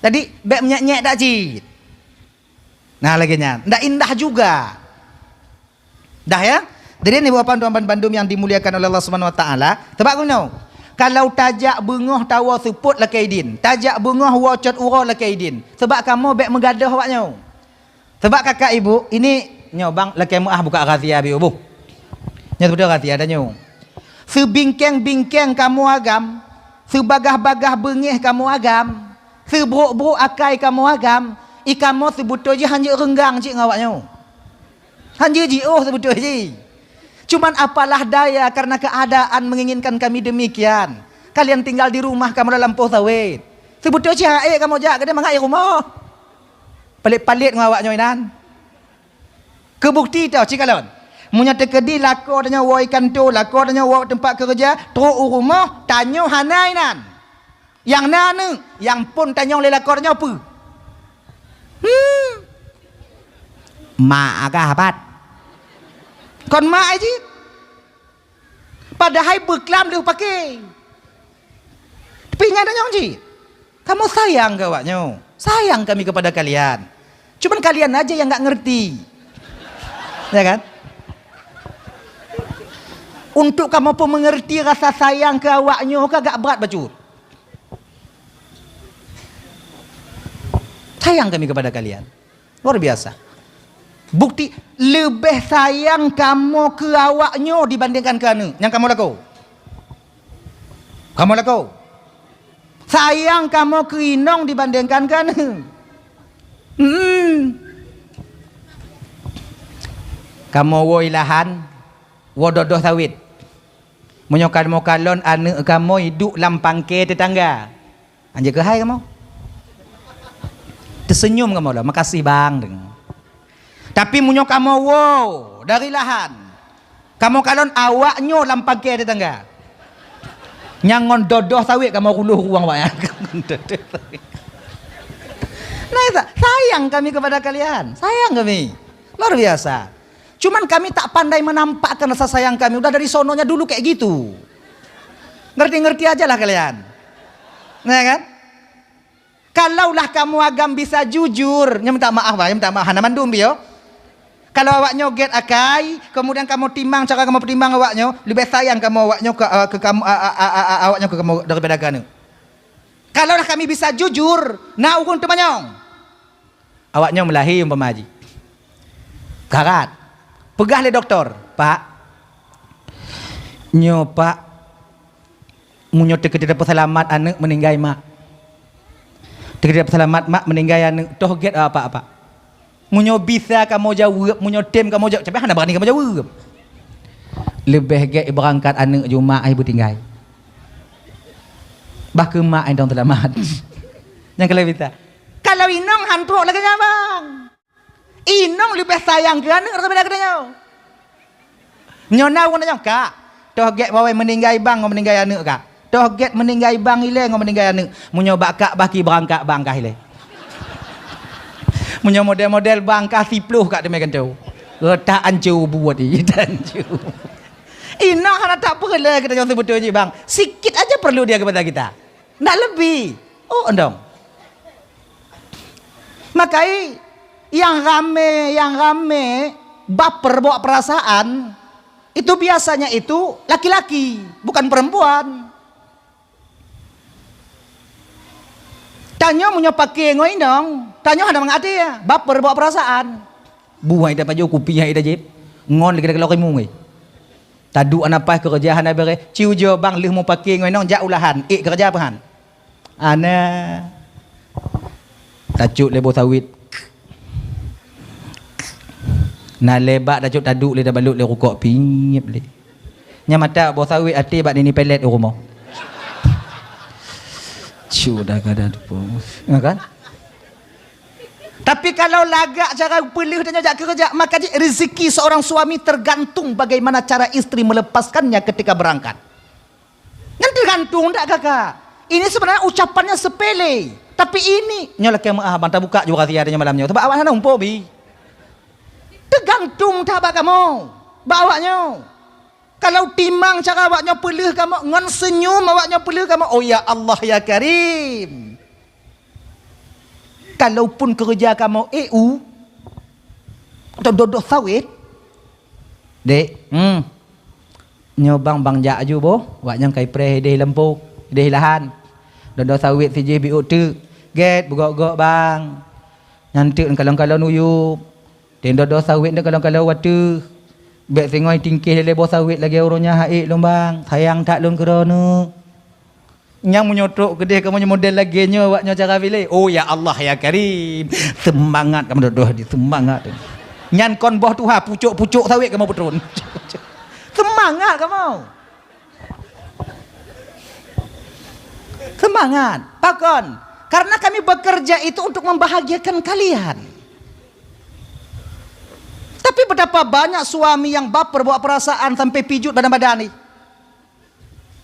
Jadi bék menyék-nyék dak cit. Nah, lagée nyan. Ndak indah juga. Dah ya? Jadi, ibu bapak tuan bandum yang dimuliakan oleh Allah Subhanahu wa taala, sabab keunoe, kalau tajak beungoh tawoe seupôt lakée idin, tajak beungoh woe cot uroe lakée idin, sabab kamoe bék meugadoh awak nyoe. Sabab kakak ibu, ini nyoe bang lakée meuah buka rahsia biu bu. Nyoe sebetul rahsia dah nyoe. Seubingkeng-bingkeng kamoe agam, seubagah-bagah beungéh kamoe agam, seubrok-brok akai kamoe agam, i kamoe seubeutôi jih hanjeuet reunggang cit ngon awak nyoe. Hanjeuet jiôh seubeutôi jih. Cuman apalah daya karena keadaan menginginkan kami demikian. Kalian tinggal di rumah kamoe lam lampôh sawét. Seubeutôi jih han ék kamoe jak keudéh mangat i rumoh. Palet-palet ngon awak nyoe inan. Keu bukeuti teuh cikalon. Meunyoe teukeudi lakoe tanyoe woe i kantô, lakoe tanyoe woe teumpat keureuja, trok u rumoh, tanyoe hana inan. Nyang na aneuëk, nyang phon tanyong lé lakoe tanyoe peue? Hmm. Mak agah pat. Kon mak ai jih. Padahai beuklam lheueh paké. Tapi nyan tanyong jih. Kamoe sayang keu awak nyoe. Sayang kami kepada kalian. Cuman kalian aja yang nggak ngerti. Ya kan? Untuk kamoe pun mengerti rasa sayang keu awak nyoe ka agak berat bacut. Sayang kami kepada kalian. Luar biasa. Bukti leubeh sayang kamoe keu awak nyoe dibandingkan keu aneuëk nyang kamoe lakoe. Kamoe lakoe. Sayang kamoe keu inong dibandingkan keu aneuëk. Hmm. Kamoe woe i lahan, woe dodoh sawét. Meunyoe kamoe kalon aneuëk kamoe iduek lam pangke teutangga, anjeuk keuhai kamoe. Teuseunyum kamoe lom, "Makasih bang." Tapi meunyoe kamoe woe dari lahan, kamoe kalon awak nyoe lam pangke teutangga, nyang ngon dodoh sawét kamoe ruloh ruang awak nyan. Nah, itu, sayang kami kepada kalian, sayang kami. Luar biasa. Cuman kami tak pandai menampakkan rasa sayang kami. Udah dari sononya dulu kayak gitu. Ngerti-ngerti aja lah kalian. Ya kan? Kalaulah kamoe agam bisa jujur, nyoe minta maaf, bah, nyoe minta maaf, hana mandum, yo. Kalau awak nyoe gét akai, kemudian kamoe timang cara kamoe peutimang awak nyoe, leubeh sayang kamoe awak nyoe ke, eh, ke kamoe, a, a, a, a, a, awak nyoe ke kamoe daripada keuneuk. Kalaulah kami bisa jujur, na ureuëng teumanyong. Awak nyoe meulahé umpama jih. Karat. Peugah lé dokto, "Pak, nyoe Pak, meunyoe teukeudi teupeuseulamat aneuëk meuninggai mak. Teukeudi teupeuseulamat mak meuninggai aneuëk, toh gét awak Pak, Pak?" Meunyoe bisa kamoe jaweueb, meunyoe tem kamoe jaweueb, tapi hana barani kamoe jaweueb. "Leubeh gét ibeurangkat aneuëk jumak ai beutinggai. Bah keu mak ai dong seulamat." Nyang keu lhée bisa. Kalau inong han trok lagée nyan, bang. Inong leubeh sayang keu aneuëk daripada geutanyoe. Nyoe na ureuëng tanyong, "Kak, toh gét wawai meuninggai bang ngon meuninggai aneuëk, Kak? Toh gét meuninggai bang ilée ngon meuninggai aneuëk? Meunyoe bak Kak bah ki beurangkat bang kah ilée. Meunyoe model-model bang kah siploh Kak teumé gantoe. Reutak ancu buet i, ancu." Inong hana tak peureulée geutanyoe seubeutôi jih, bang. Sikit aja perlu dia kepada kita. Ndak leubeh. Oh, endong. Makai Yang ramé, yang ramé baper bawa perasaan, itu biasanya itu laki-laki, bukan perempuan. Tanyoe meunyoe paké ngon inong, tanyoe hana mangat até, baper bawa perasaan. Buhai dah pajoh kupi hai dah jép. Ngon lagi dah kalau rimu ngai. Taduek anak paih keureuja hana béreh. Ciu jo bang lheuh meupaké ngon inong jak ulahan. Ék keureuja peuhan. Ana. Tacok lé boh sawit. Na lé bak tacok taduek lé tabalot lé rukok piep lé. Nyang mata boh sawit até bak nini pelet u rumoh. Cu dah kada tu pun. Ya kan? Tapi kalau lagak cara peuleuh dan jak keureuja, maka jih rezeki seorang suami tergantung bagaimana cara istri melepaskannya ketika berangkat. Nyan tergantung dak kakak? Ini sebenarnya ucapannya sepele. Tapi ini, nyoe lakée meuah bang, tabuka juga rahasia nyoe malam nyoe. Sebab awak hana umpuk bi. Tergantung tak bak kamu. Bak awak nyoe. Kalau timang cara awak nyoe peuleuh kamoe, ngon senyum awak nyoe peuleuh kamoe, "Oh ya Allah ya Karim." Kalaupun keureuja kamoe ék u, atau dodoh sawét, "Dek, hmm, nyoe bang, bang jak aju boh, wak nyang kai preh ideh lampôh, ideh lahan. Dodoh sawét sijih biôk teuk, gét beugok-gok bang. Nyan teuk kalon-kalon uyueb." Teudodoh sawét nyan kalon-kalon wateuh. Bék singoh tingkeh lé boh sawét lagée uroe nyan ha'ék lôn bang, sayang that lôn keudroe neuh. Nyang meunyoe trok keudeh kamoe model lagée nyoe, awak nyoe cara bilé. Oh ya Allah ya Karim. Seumangat kamoe dodoh di, seumangat. Nyan kon boh tuha, pucok-pucok sawét kamoe peutron. Seumangat kamoe. Semangat. Pakon? Karena kami bekerja itu untuk membahagiakan kalian. Tapi betapa banyak suami yang baper bawa perasaan sampai pijut badan-badan ni.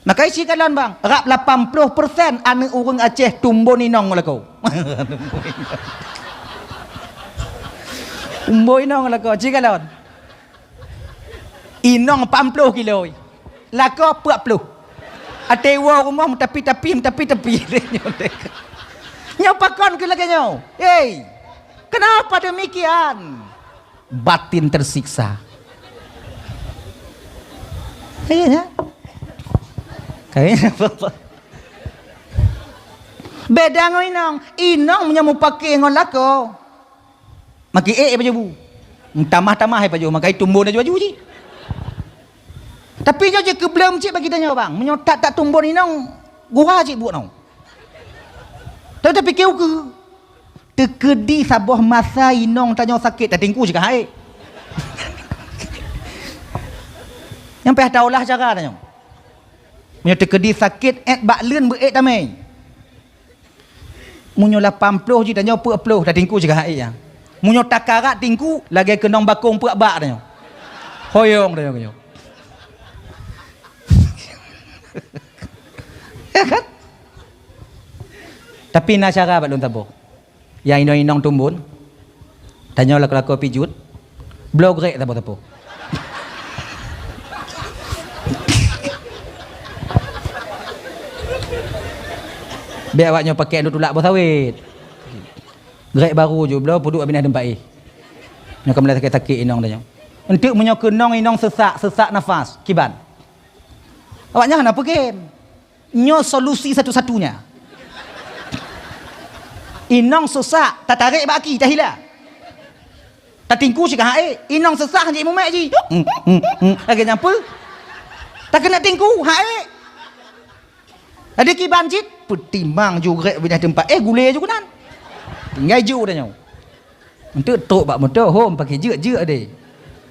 Makanya si kalon bang, rap lapan puluh persen aneuk ureueng Aceh tumbon inong lakoe. Tumbon inong lakoe, si kalon. Inong lapan puluh kilo. Lakoe peuet puluh. Até woe rumoh meutapi-tapi, meutapi-tapi. Nyoe pakon keu lagée nyoe? Hei, kenapa demikian? Batin tersiksa. Iya, ya? Kayaknya apa-apa. Beda ngon inong. Inong meunyoe meupaké ngon lakoe. Makai ék pajoh bu. Tamah-tamah pajoh, makai tumbon aju-aju cit. Tapi nyoe jeuet keubleuem cit bagi tanyoe bang. Meunyoe that-that tumbon inong, gura cit buet nyoe. Tapi tapike ukeue. Teukeudi saboh masa inong tanyoe sakét, tatingku cit ka hai. Nyang payah taulah cara tanyoe. Meunyoe teukeudi sakét, ék bak leuen beuék tamé. Meunyoe lapan ploh jih tanyoe peuet ploh, tatingku cit ka hai ya. Meunyoe takarat tingku, lagée keunong bakong peuet bak tanyoe. Hoyong tanyoe keunyoe. Ya kan? Tapi na cara bak lôn saboh. Nyang inong-inong tumbon, tanyoe lakoe-lakoe pijut, bloe grek saboh-saboh. Biar awak nyoe pakai dua tulak boh sawit. Grek baru ju bloe peuduek binah teumpat éh. Nyoe ka mulai sakét-sakét inong tanyoe. Enteuk meunyoe keunong inong sesak, sesak nafas, kiban. Awak nyan hana peugém. Nyoe solusi satu-satunya. Inong sesak, tatarek bak aki, tahila. Tatingku cit ka hai, inong sesak jih mumet jih. Lagée nyan peue? Takeuneuk tingku, hai. Ada kiban cit, peutimang ju grek binah teumpat. Eh, gulé ju keunan. Tinggai ju dah nyoe. Enteuk trok bak moto, hom pakai jeuk-jeuk deh.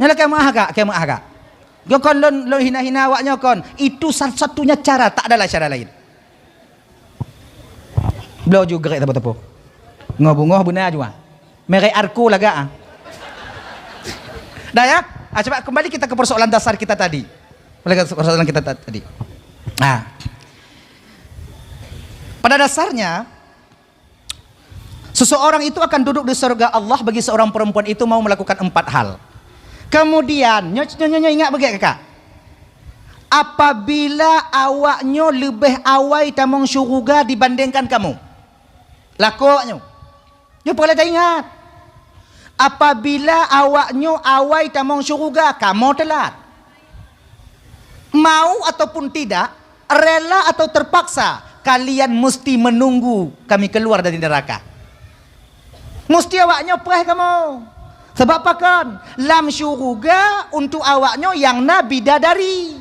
Nyan lakée meuah gak, lakée meuah gak. Nyoe kon lôn, lôn hina-hina awak nyoe kon. Itu satu-satunya cara, tak adalah cara lain. Bloe ju grek teupeu-teupeu. Ngo beungoh beuna ju ah. Merek Arko lagak ah. Dah ya? Ah, coba kembali kita ke persoalan dasar kita tadi. Kembali ke persoalan kita ta-, tadi. Ah. Pada dasarnya, seseorang itu akan duduk di surga Allah bagi seorang perempuan itu mau melakukan empat hal. Kemudian, nyo-, nyo-, nyo-, nyo ingat bagai kakak. Apabila awak nyoe leubeh awai tamong syuruga dibandingkan kamoe. Lakoe awak nyoe. Nyoe peureulée taingat. Apabila awaknyoe awai tamong syuruga, kamoe teulat. Mau ataupun tidak, rela atau terpaksa, kalian mesti menunggu kami keluar dari neraka. Mesti awaknyoe preh kamoe. Sabab pakon? Lam syuruga untuk awaknyoe nyang na bidadari.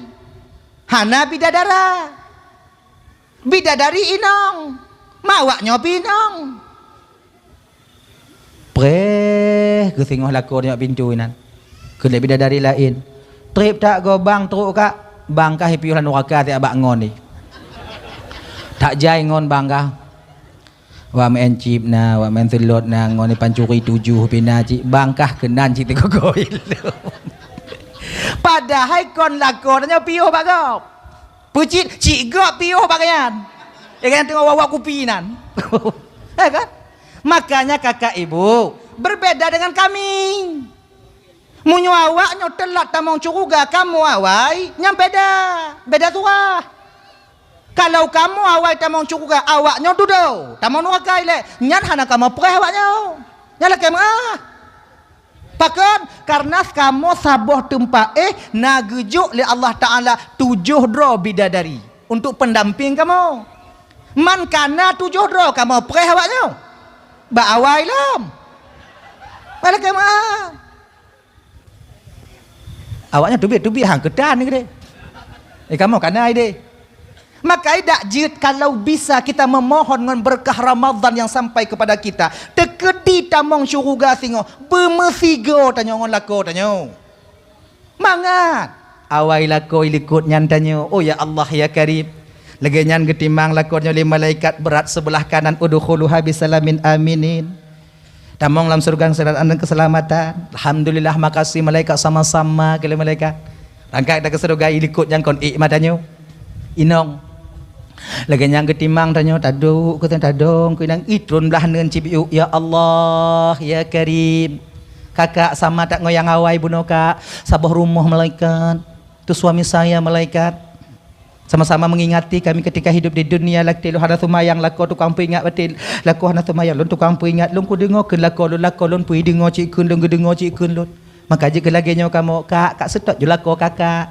Hana bidadara. Bidadari inong. Ma awaknyoe pih inong. Preh, geusingoh lakoe nyoe pintoe inan. Keu lé bidadari laén. Trép that goe bang trok kak, bang kah piôh lam nuraka siat bak ngon ni. That jai ngon bang kah. Wak maén cip na, wak maén seulot na, ngon ni pancuri tujoh pih na cit, bang kah keunan cit teugoe-goe ilong. Padahai kon lakoe tanyoe piôh bak gob. Peucit, cit gob piôh bak nyan. Ya kan, teungoh wak-wak kupi nan. Ya kan? Makanya kakak ibu, berbeda dengan kami. Meunyoe awaknyoe teulat tamong syuruga, kamoe awai, nyan beda. Beda surah. Kalau kamoe awai tamong syuruga, awaknyoe dudoe tamong nuraka ilée, nyan hana kamoe preh awaknyoe. Nyan lakée meuáh. Pakon? Karena kamoe saboh teumpat éh na geujok lé Allah Taala tujoh droe bidadari untuk pendamping kamoe. Man kana tujoh droe kamoe preh awaknyoe. Bak awai lom. Nyan lakée meuáh. Awaknyan teubiet-teubiet han keutan ni keudeh. Eh, kamoe kana ideh. Maka dak jeuet kalau bisa kita memohon ngon berkah Ramadan yang sampai kepada kita. Teukeudi tamong syuruga singoh, beumeusigoe tanyoe ngon lakoe tanyoe. Mangat! Awai lakoe likot nyan tanyoe, "Oh ya Allah ya Karim." Lagée nyan geutimang lakoe nyoe lé malaikat beurat seubeulah kanan, "Udkhuluha bisalamin aminin." Tamong lam syeuruga dalam keuseulamatan. Alhamdulillah, makasih malaikat, sama-sama keu lé malaikat. Rangkak that keu syeuruga, ilikot nyang kon ék mata nyoe. Inong. Lagée nyang geutimang tanyoe, tadok keu tadong keu inong, itron blah neuen cibiuk, "Ya Allah, ya Karim. Kakak sama that ngon nyang awai bunoe kak, saboh rumoh malaikat. Tu suami saya malaikat." Sama-sama mengingati kami ketika hidup di dunia, lagée lôn hana seumayang, lakoe tukang peuingat batin. Lakoe hana seumayang, lôn tukang peuingat. Lôn kudeungoe keu lakoe lôn, lakoe lôn peudeungoe cit kheun lôn, geudeungoe cit kheun lôn. Maka jeuet keu lagée nyoe kamoe, kak, kak seutôt ju lakoe kakak.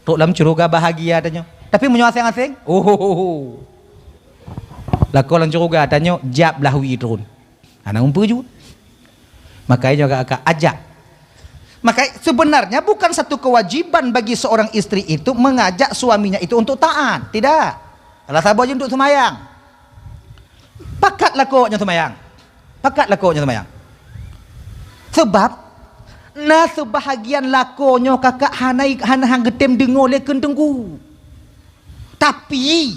Trok lam syeuruga bahagia tanyoe. Tapi meunyoe aséng-aséng, ohohoho. Lakoe lam syeuruga tanyoe, jab lah wie tron. Hana umpeue ju. Maka nyoe ka, ka ajak. Maka sebenarnya bukan satu kewajiban bagi seorang istri itu mengajak suaminya itu untuk taat. Tidak. Salah saboh je untuk semayang. Pakat lakoe nyoe semayang. Pakat lakoe nyoe semayang. Sebab na seubahagian lakoe nyoe kakak hana, hana han geutem deungoe lé kheun teungku. Tapi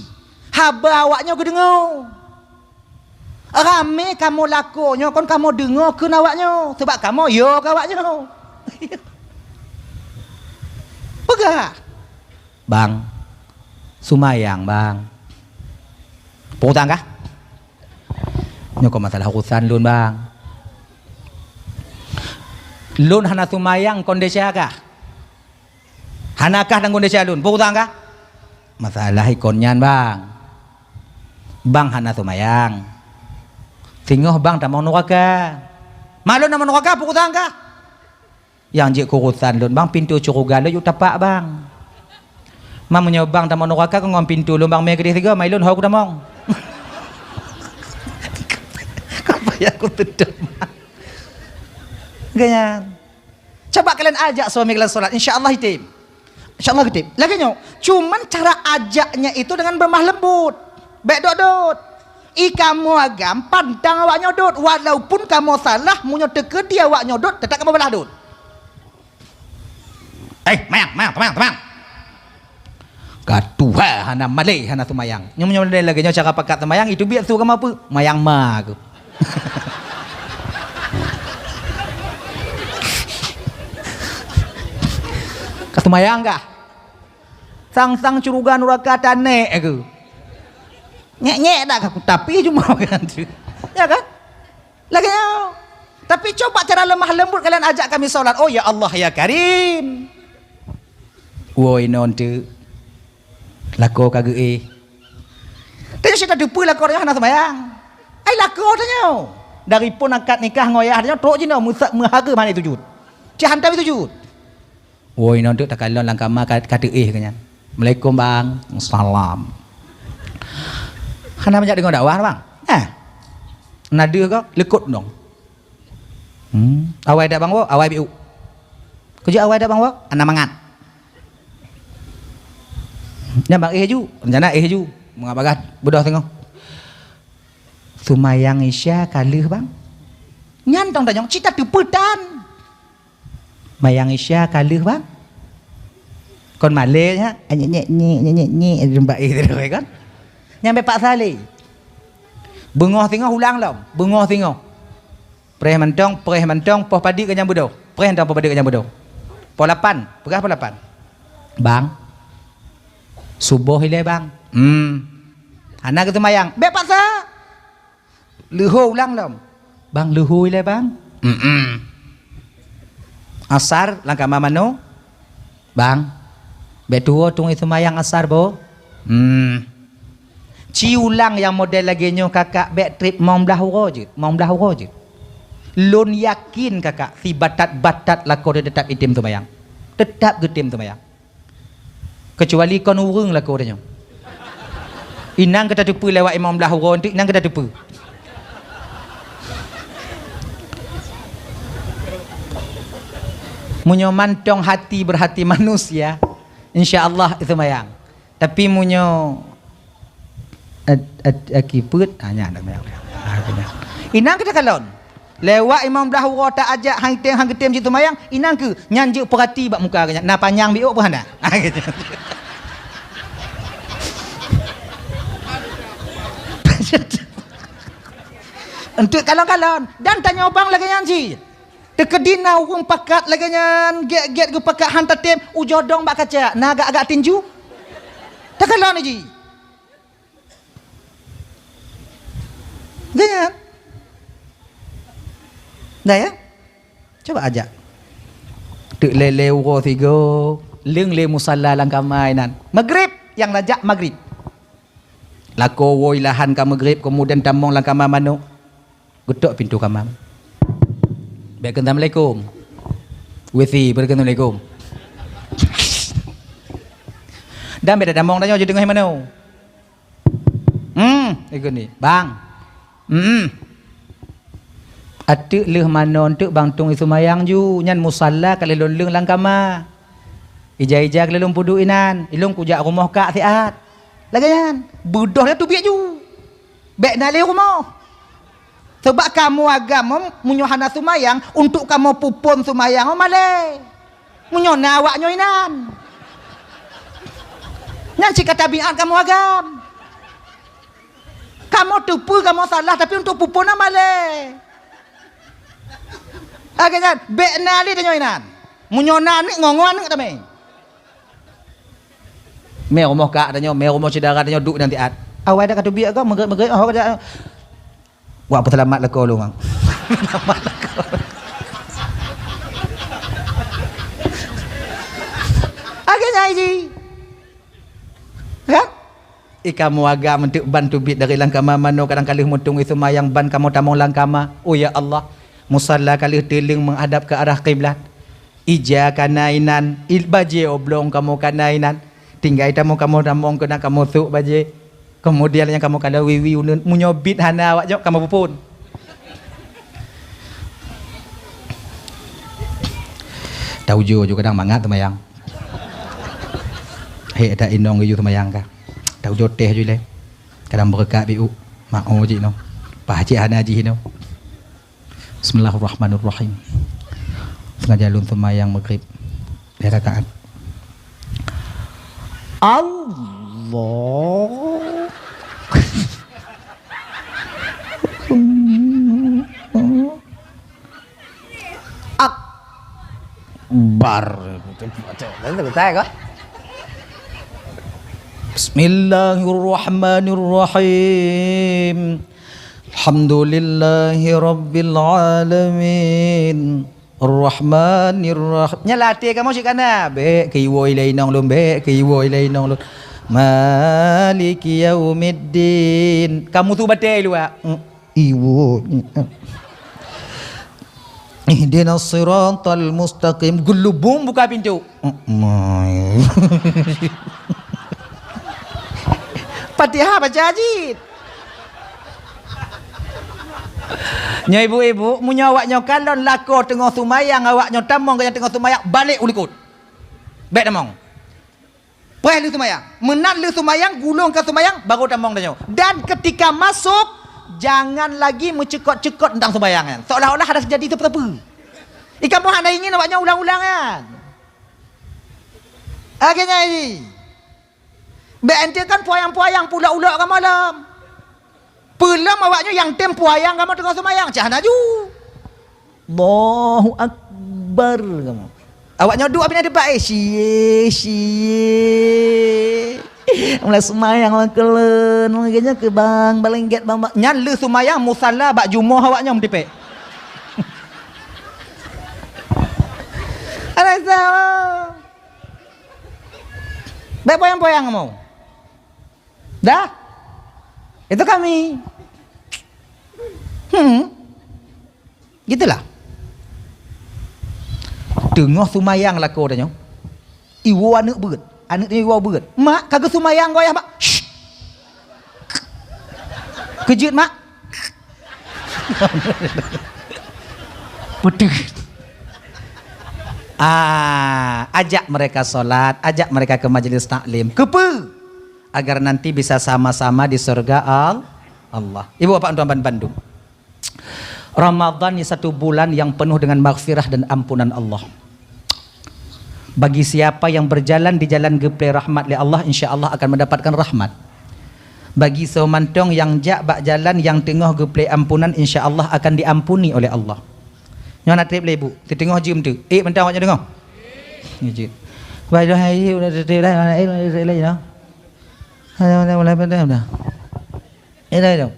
haba awaknyoe geudeungoe. Ramé kamoe lakoe nyoe kon kamoe deungoe kheun awaknyoe, sabab kamoe yo keu awaknyoe. Peugah, "Bang, sumayang, Bang." "Peue urusan kah?" "Nyoe kon masalah urusan lôn, Bang." "Lôn hana sumayang kon desya kah?" "Hana kah tanggong desya lôn, peue urusan kah?" "Masalah ikon nyan, Bang. Bang hana seumayang. Singoh Bang tamong nuraka." "Ma lôn tamong nuraka, peue urusan kah?" "Nyang jeuet keu urusan lôn, Bang, pintoe syeuruga lôn yue tapak, Bang." "Ma meunyoe Bang tamong nuraka, kon ngon pintoe lôn, Bang, mé keudeh sigoe, ma ilôn ho kutamong." Ka payah kuteudong. Geuhnyan. Coba kalian ajak suami kalian solat, insya Allah item. Insya Allah item. Lagée nyoe, cuman cara ajaknya itu dengan berlemah lembut. Bék dot-dot. I kamoe agam pantang awaknyoe dot, walaupun kamoe salah, meunyoe teukeudi awaknyoe dot, teutap kamoe balah dot. "Eh, mayang, mayang, teumang, teumang." Ka tuha hana malée, hana seumayang. Nyoe meunyoe lagée nyoe cara pakat seumayang, itu biet su kamoe peue? Mayang ma keuh. Ka seumayang kah? Sang-sang syeuruga nuraka tanék keuh. Nyek-nyek dak ka kutapi cuma kan tu. Ya kan? Lagée nyoe. Tapi coba cara lemah lembut kalian ajak kami solat. "Oh ya Allah ya Karim." Woe inong teuk. Lakoe ka geuéh. Tanyoe sit tateupeue lakoe tanyoe hana seumayang. Ai lakoe tanyoe. Dari phon akad nikah ngon yah nyoe trok jinoe meusa-, meuhareuem hana jisujut. Cit hana jisujut. Woe inoe teuk takalon lam kama ka, ka teuéh keu nyan. "Assalamualaikum, Bang." "Salam." Hana manjak deungoe dakwah, Bang. Eh. Na deuh ko, leukot dong. Hmm. "Awai dak, Bang, woe?" "Awai biuk." "Keujieb awai dak, Bang, woe?" "Hana mangat." Nyan, Bang, éh ju. Rencana éh ju. Mangat bagaih, beudôh singoh. "Seumayang Isya ka lheueh, Bang." Nyan tong tanyong, cit tateupeue tan. "Mayang Isya ka lheueh, Bang." Kon malée nyan, nyek, nyek, nyek, nyek, nyek, nyek, jumpa éh tu kan. Nyan bèk paksa lé. Beungoh singoh ulang lom, beungoh singoh. Preh mantong, preh mantong, poh padit keu nyang beudôh. Preh mantong, poh padit keu nyang beudôh. Poh lapan, peugah poh lapan. "Bang, suboh ilée, Bang." "Hmm." "Hana geuseumayang." "Bèk paksa." Leuhô ulang lom. "Bang, leuhô ilée, Bang." "Mm-mm." "Asar lam kama manoe?" "Bang, bèk tuwoe tueng seumayang asar, boh." "Hmm." Ci ulang nyang model lagée nyoe, kakak, bèk trép limong blaih uroe jeuet, limong blaih uroe jeuet. Lôn yakin kakak, sibatat-batat lakoe teutab item seumayang. Teutab geutem seumayang. Keucuali kon ureuëng lakoe tanyoe. Inan ka tateupeue lewat limong blaih uroe, inan ka tateupeue. Meunyoe mantong hati beurhati manusia, insya Allah seumayang. Tapi meunyoe At-, at-, aki peuet, ah, nyan, nyan, nyan. Ah, nyan. Inan keu takalon. Lewat limong blaih uroe ta ajak han geutem, han geutem cit seumayang, inan keu nyan jeuet peurati bak muka geuh nyan. Na panyang biôk pun hana. Ah, gitu. Untuk kalon-kalon. Dan tanyoe bang lagée nyan cit. Teukeudi na ureuëng pakat lagée nyan, gét-gét geupakat han tatem, ujoe dong bak kaca, na agak-agak tinju. Takalon ji. Gaya. Dah ya? Coba ajak. Teuk lé-lé uroe sigoe, leueng lé musala lam kama inan. Maghrib, nyang najak maghrib. Lakoe woe lahan ka maghrib, kemudian tamong lam kama manok. Geutok pintoe kama. Bèk kheun assalamualaikum. Wesi, bèk kheun assalamualaikum. Dan bèk tamong tanyoe jideungoe manoe. Hmm, ikut ni. Bang. Hmm. Ateuk lheueh manoe teuk bang tueng seumayang ju, nyan musala ka lheueh lôn leueng lam kama. Ija-ija ka lheueh lôn peuduek inan, ilôn kujak rumoh kak siat. Lagée nyan, beudôh lé teubiet ju. Bèk na lé rumoh. Sabab kamoe agam, meunyoe hana seumayang, untuk kamoe peuphon seumayang, oh, malée. Meunyoe na awak nyoe inan. Nyan cit ka tabiat kamoe agam. Kamoe teupeue kamoe salah, tapi untuk peuphon na malée. Lagée nyan, bèk na lé tanyoe inan. Meunyoe na aneuk, ngon-ngon aneuk tamé. Mé rumoh kak tanyoe, mé rumoh syedara tanyoe duek inan siat. Awai dak ka teubiet gob, meugét-meugét, oh, ka jak. Wak peuseulamat lakoe lôn, Bang. Lagée nyan ji. Kan? I kamoe agam teuk ban teubiet dari lam kama manoe kadang ka lheueh meutueng seumayang ban kamoe tamong lam kama. Oh ya Allah, musala ka lheueh teuleueng meuhadab keu arah kiblat. Ija ka na inan, il bajée oblong kamoe ka na inan. Tinggai tamong kamoe tamong keunan kamoe sôk bajée. Kemudian nyang kamoe kalon wiwi uneuen, meunyoe bit hana awak nyoe kamoe peuphon. Taujoe ju kadang mangat seumayang. Hék that inong geuyue seumayang ka. Taujoe teh ju ilée. Kadang beureukat biuk. Mao jih nong. Pah cit hana jih nong. Bismillahirrahmanirrahim. Sengaja lôn seumayang maghrib. Lhée rakaat. Allah. Akbar. Betul, betul, betul, kan? Bismillahirrahmanirrahim. Alhamdulillahirabbil alamin. Arrahmanirrahim. Nyan latih kamoe cit kana. Bèk keu iwoe ilée inong lôn, bèk keu iwoe ilée inong lôn. Maliki yaumiddin. Kamoe su batée luwa. Hmm. Iwoe. Ihdinas siratal mustaqim. Geulubong buka pintu. Fatihah baca cit. Nyoe ibu-ibu, meunyoe awaknyoe kalon lakoe teungoh seumayang, awaknyoe tamong gobnyan teungoh seumayang, balek u likot. Bèk tamong. Preh lheueh seumayang. Meunan lheueh seumayang, gulong ka seumayang, baru tamong tanyoe. Dan ketika masuk, jangan lagi meucukot-cukot teuntang seumayang nyan. Seolah-olah hana teujadi teupeu-teupeu. Ikan pun hana ingin awaknyoe ulang-ulang nyan. Akhirnya ini. Bèk ente kan puayang-puayang pulok-ulok kamoe lom. Peulom awaknyoe nyang tem puayang kamoe teungoh seumayang, cah hana ju. Allahu Akbar kamoe. Awaknyoe duek abéh na teumpat, eh, sie, sie. Mulai seumayang lam keulon, lagèe nyan keu bang, balengget bang, bang. Nyan lheueh seumayang musala bak jumoh awaknyoe meutipèk. Alah, sama. Bèk poyang-poyang kamoe. Dah? Itu kami. Hmm. Gitulah. Teungoh seumayang lakoe tanyoe. Iwoe aneuk beuet. Aneuk tanyoe iwoe beuet. "Mak, ka geuseumayang goyah, Mak." "Shh." "Keu jeuet, Mak." Betul. Ah, ajak mereka salat, ajak mereka ke majlis taklim. Keupeu? Agar nanti bisa sama-sama di surga Al-, Allah. Ibu bapak tuan ban bandum. Ramadan ni satu bulan yang penuh dengan maghfirah dan ampunan Allah. Bagi siapa yang berjalan di jalan geuplè rahmat lé Allah, insya Allah akan mendapatkan rahmat. Bagi soe mantong nyang jak bak jalan nyang teungoh geuplè ampunan, insya Allah akan diampuni oleh Allah. Nyoe na trép lé ibu, teuteungoh jeuem tu. Eh, mantong awak nyoe teungoh. Nyoe jeuem. Wah, dah hai, udah trép dah, mana, eh, udah trép dah, ya. Hai, udah, udah, udah, udah. Ini, ini.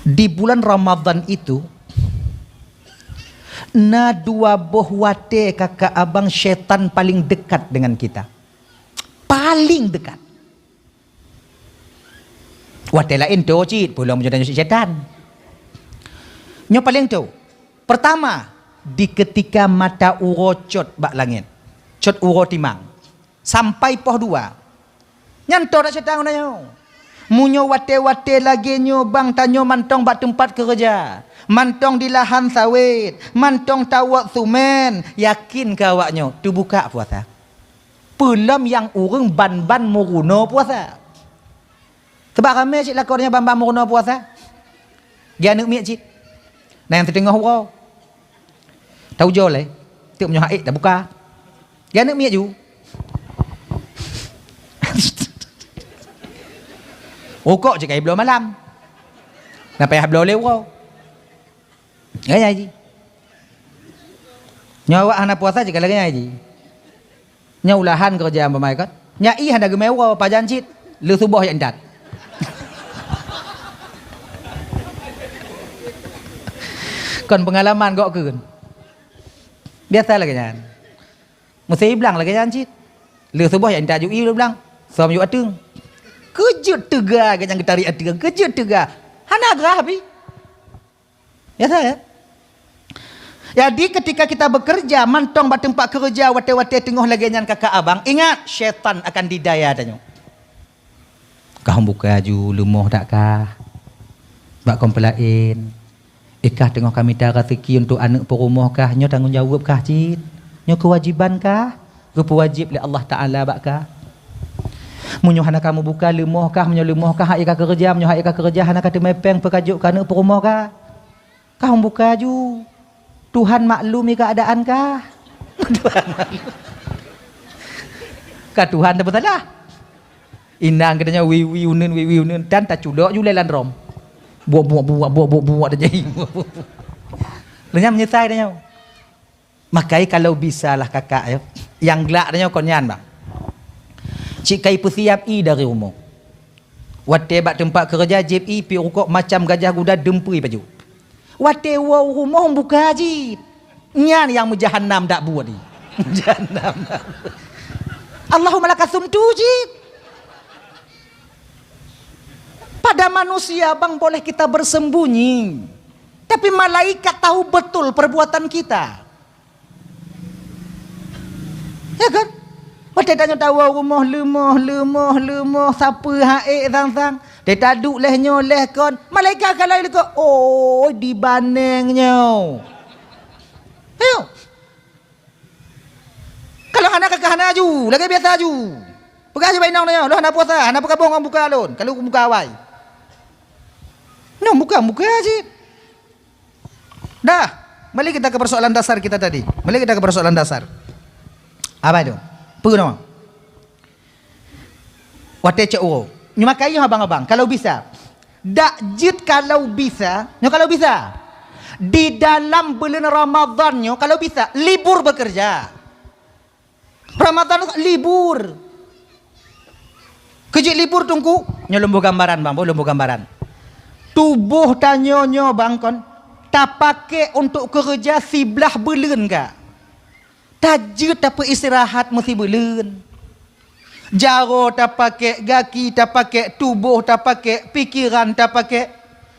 Di bulan Ramadan itu, na dua boh watèe kakak abang syaitan paling dekat dengan kita. Paling dekat. Watèe laén toe cit, peulom meunyoe tanyoe syaitan. Nyoe paling toe. Pertama, di ketika mata uroe cot bak langét. Cot uroe timang. Sampai poh dua. Nyan toe dak syaitan ngon tanyoe. Meunyoe watèe-watèe lagèe nyoe bang tanyoe mantong bak teumpat keureuja, mantong di lahan sawét, mantong tawöt sumèn, yakin keu awaknyoe teubuka puasa. Peulom nyang ureueng ban-ban meurunoe puasa. Sabab ramè cit lakoe nyan ban-ban meurunoe puasa. Geuaneuk miet cit. Na nyang teuteungoh uroe. Taujoe lé, teuk meunyoe hak ék tabuka. Geuaneuk miet ju. Rukok cit ka jibloe malam. Na payah bloe lé uroe. Nyan jih. Nyoe awak hana puasa cit ka lagèe nyan jih. Nyoe ulahan keureuja bamai kan. Nyak ié hana geumè uroe pajan cit. Lheueh suboh jak intat. Kon peungalaman gok kheun. Biasa lagèe nyan. Meusé iblang lagèe nyan cit. Lheueh suboh jak intat ju ié lheueh blang. Som ju ateueng. Keujeuet teuga geuh nyang geutarék ateueng. Keujeuet teuga. Hana grah pih. Biasa, ya? Jadi, ketika kita bekerja, mantong bak teumpat keureuja watèe-watèe teungoh lagèe nyan kakak abang, ingat, syaitan akan didaya tanyoe. Kah buka ju leumoh dak kah? Bak kon peulaén. Eh, kah teungoh ka mita raseuki untuk aneuk peurumoh kah? Nyoe tanggong jaweueb kah cit? Nyoe keuwajiban kah? Geupeuwajéb lé Allah Taala bak kah. Meunyoe hana kamoe buka leumoh kah, meunyoe leumoh kah hak ka keureuja, meunyoe hak ka keureuja hana ka teumè pèng peukajok keu aneuk peurumoh kah? Kah buka ju. Tuhan maklumi keuadaan kah? Tuhan maklum. Ka Tuhan teupeusalah. Inong geutanyoe wi-wi uneun, wi-wi uneun, dan taculok ju lé lam drom. Buok, buok, buok, buok, buok, buok, tajadi. Lheueh nyan meunyeusai tanyoe. Makai kalau bisa lah kakak, ya. Nyang glak tanyoe kon nyan, bah. Cit kai peusiab ié dari rumoh. Watèe bak teumpat keureuja jieb ié, piep rukok macam gajah guda dum pui pajoh. Watèe woe u rumoh buka jih. Nyan nyang meujahanam dak buet ié. Meujahanam dak buet. Allahumma lakasumtu jih. Pada manusia, bang, boleh kita bersembunyi, tapi malaikat tahu betul perbuatan kita. Ya kan? Watèe tanyoe tawoe rumoh leumoh, leumoh, leumoh, sapeue ha'ék sang-sang. Teuka duek lheueh nyoe lheueh kon. Malaikat ka lheueh likot. Oh, dibaneng nyoe. Ayo. Kalau hana ka hana aju, lagèe biasa aju. Peugah aju bak inong nyoe, lôn hana puasa, hana peukaboh ngon buka lôn. Kalau buka awai. Nyoe buka, buka cit. Dah, balik kita ke persoalan dasar kita tadi. Balik kita ke persoalan dasar. Apa itu? Peue nama? Watèe cok uroe. Nyoe makajih abang-abang, kalau bisa. Dak jeuet kalau bisa. Nyoe kalau bisa. Di dalam buleuen Ramadhan nyoe kalau bisa, libur bekerja. Ramadhan libur. Keu jeuet libur Teungku, nyoe lôn boh gambaran bang, boh lôn boh gambaran. Tuboh tanyoe nyoe bang kon, tapakék untuk keureuja siblaih buleuen ka. Tajeuet tapeuistirahat meusibuleuen. Jaroe tapakék, gaki tapakék, tuboh tapakék, pikeran tapakék.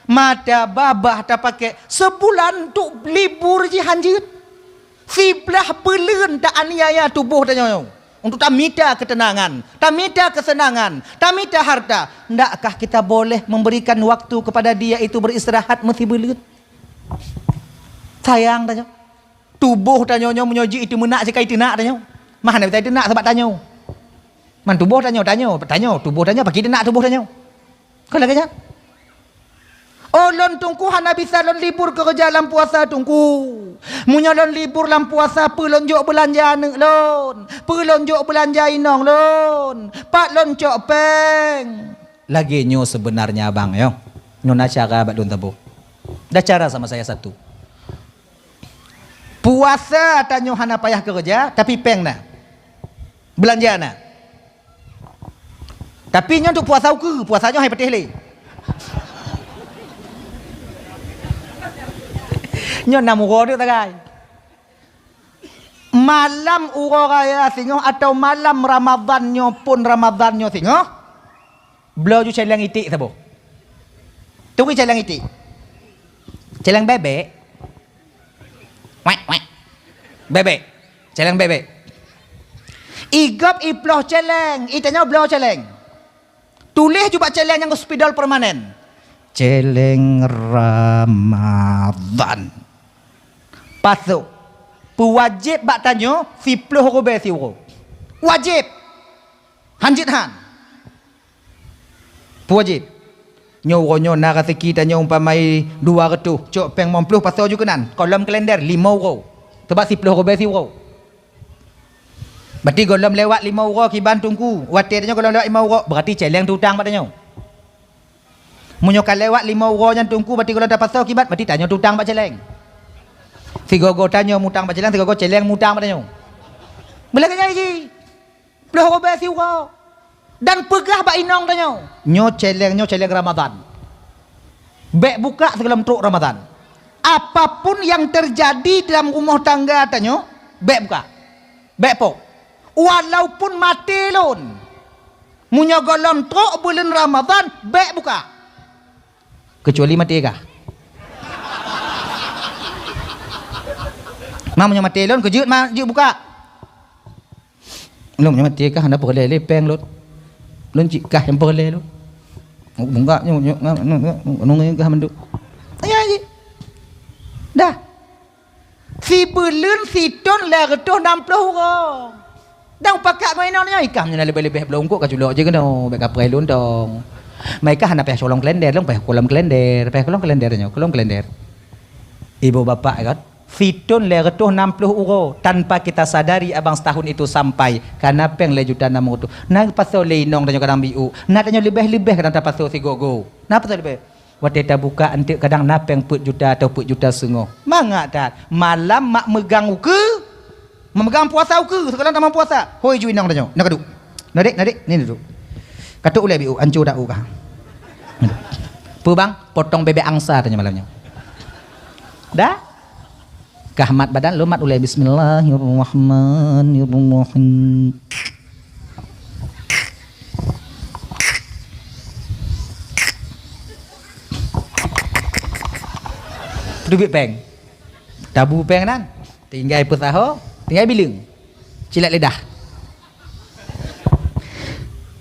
Mata babah tapakék, seubulan untuk libur jih hanjeuet. Siblaih buleuen ta-aniaya tuboh tanyoe untuk tamita keuteunangan, tamita keuseunangan, tamita harta. Ndakkah kita boleh memberikan waktu kepada dia itu beristirahat meusibuleuen? Sayang tanyoe. Tuboh tanyoe nyoe meunyoe jeuet iteumenak sikai teunak tanyoe. Mah hana bisa iteunak sabab tanyoe. Man tuboh tanyoe, tanyoe, tanyoe, tuboh tanyoe, pakri teunak tuboh tanyoe. Kon lagèe nyan. Oh, lôn Teungku hana bisa lôn libur keureuja lam puasa Teungku. Meunyoe lôn libur lam puasa, peue lôn jok beulanja aneuk lôn? Peue lôn jok beulanja inong lôn? Pat lôn cok péng? Lagèe nyoe seubeunarnya abang, yo. Nyoe na cara bak lôn saboh. Ada cara sama saya satu. Puasa tanyoe hana payah keureuja, tapi péng na. Beulanja na. Tapi nyoe untuk puasa ukeue, puasa nyoe hai patéh lé. Nyoe nam uroe deuek sagai. Malam uroe raya singoh atau malam Ramadhan nyoe pun Ramadhan nyoe singoh, bloe ju céléng iték saboh. Turi céléng iték. Céléng bébék. Wék, wék. Bébék. Céléng bébék. Igop iploh céléng, itanyoe bloe céléng. Tuléh ju bak céléng nyang spidol permanen. Céléng Ramadhan. Pasoe. Peuwajéb bak tanyoe siploh rubée siuroe. Wajéb. Hanjeuet han. Peuwajéb. Nyoe uroe nyoe na raseuki tanyoe umpamai dua reutôh, cok péng limong ploh pasoe ju keunan, gohlom kalender limong uroe. Sabab siploh rubée siuroe. Berarti gohlom lewat limong uroe kiban Teungku. Watée tanyoe gohlom lewat limong uroe, berarti céléng teutang bak tanyoe. Meunyoe ka lewat limong uroe nyan Teungku, berarti gohlom tapasoe kiban, berarti tanyoe teutang bak céléng. Sigoe-goe tanyoe mutang bak céléng, sigoe-goe céléng mutang bak tanyoe. Beulagée nyan jih. Ploh rubée siuroe. Dan peugah bak inong tanyoe, nyoe céléng, nyoe céléng Ramadhan. Bék buka sigohlom trok Ramadhan. Apapun yang terjadi dalam rumoh tangga tanyoe, bék buka. Bék pok. Walaupun maté lôn, meunyoe gohlom trok buleuen Ramadhan, bék buka. Keucuali maté kah. Ma meunyoe maté lôn, keujeuet ma jeuet buka. Lôn nyoe maté kah hana peureulée lé péng lôn. Lôn cit kah nyang peureulée lôn. Bunga nyoe, nyoe, nyoe, nyoe, nyoe, nyoe kah mandum. Ayah jih. Dah. Sibuleuen sithon lhée reutôh nam ploh uroe. Dan pakat ngon inong nyoe, ikah meunyoe na leubeh-leubeh bloe eungkôt ka culok jih keunoe, bék kapreh lôn dong. Ma ikah hana payah sigohlom kalender, lôn payah sigohlom kalender, payah sigohlom kalender nyoe, sigohlom kalender. Ibu bapak kan? Sithon lhée reutôh nam ploh uroe, tanpa kita sadari abang setahun itu sampai, ka na péng lhée juta nam reutôh. Na geupasoe lé inong tanyoe kadang biôh, na tanyoe leubeh-leubeh kadang tapasoe sigoe-goe. Na pasoe leubeh. Watée tabuka eunteuk kadang na péng peuet juta atau peuet juta seungoh. Mangat that, malam mak meugang ukeue, meumeugang puasa ukeue, sigohlom tamong puasa. Hôi ju inong tanyoe, na kaduek. Na dék, na dék, ni duek. Katuk ulée biôh, anco dak u kah. Peue bang? Potong bébék angsa tanyoe malam nyoe. Dah? Kah mat badan, lôn mat ulée, bismillahirrahmanirrahim. Teubiet péng. Tabu péng nan. Tinggai peusaho, tinggai bileueng. Cilat lidah.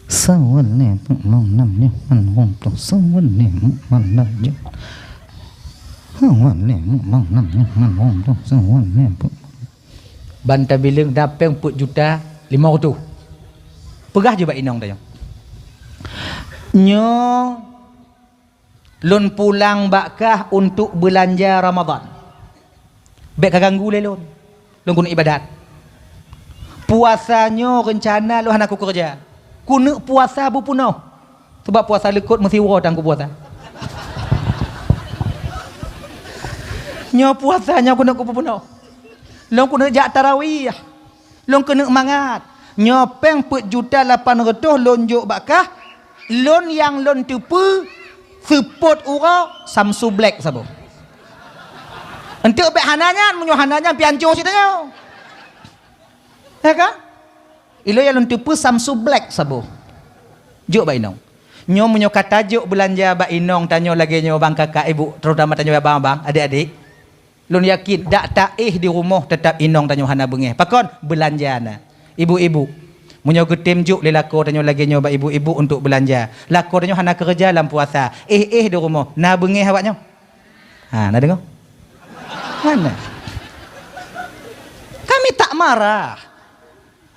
Sawan lé peuet mong nam nyoe man wong tueng, sawan lé peuet mong nam nyoe. Sawan lé peuet mong nam nyoe man wong tueng, sawan lé peuet mong. Ban tabileueng na péng peuet juta limong reutôh. Peugah jih bak inong tanyoe, "Nyoe lôn pulang bak kah untuk beulanja Ramadhan. Bék kaganggu lé lôn. Lôn keuneuk ibadat. Puasa nyoe reuncana lôn hana kukeureuja. Keuneuk puasa beupeunoh. Sabab puasa likot meusiwoe tan kupuasa. Nyoe puasa nyoe keuneuk kupeupeunoh. Lôn keuneuk jak tarawih. Lôn keuneuk mangat. Nyoe péng peuet juta lapan reutôh lôn jok bak kah. Lôn nyang lôn teupeue seupôt uroe Samsu Black saboh. Enteuk bék hana nyan, meunyoe hana nyan pih ancô cit tanyoe." Ya kan? Ilôn nyang lôn teupeue Samsu Black saboh. Jok bak inong. Nyoe meunyoe ka tajok beulanja bak inong tanyoe lagée nyoe bang kakak ibu, terutama tanyoe abang-abang, adik-adik. Lôn yakin dak taéh di rumoh teutap inong tanyoe hana beungéh. Pakon? Beulanja na. Ibu-ibu, meunyoe geutem jok lé lakoe tanyoe lagée nyoe bak ibu-ibu untuk beulanja, lakoe tanyoe hana keureuja lam puasa, éh-éh di rumoh, na beungéh awak nyoe? Ha, na deungoe? Hana. Kami tak marah.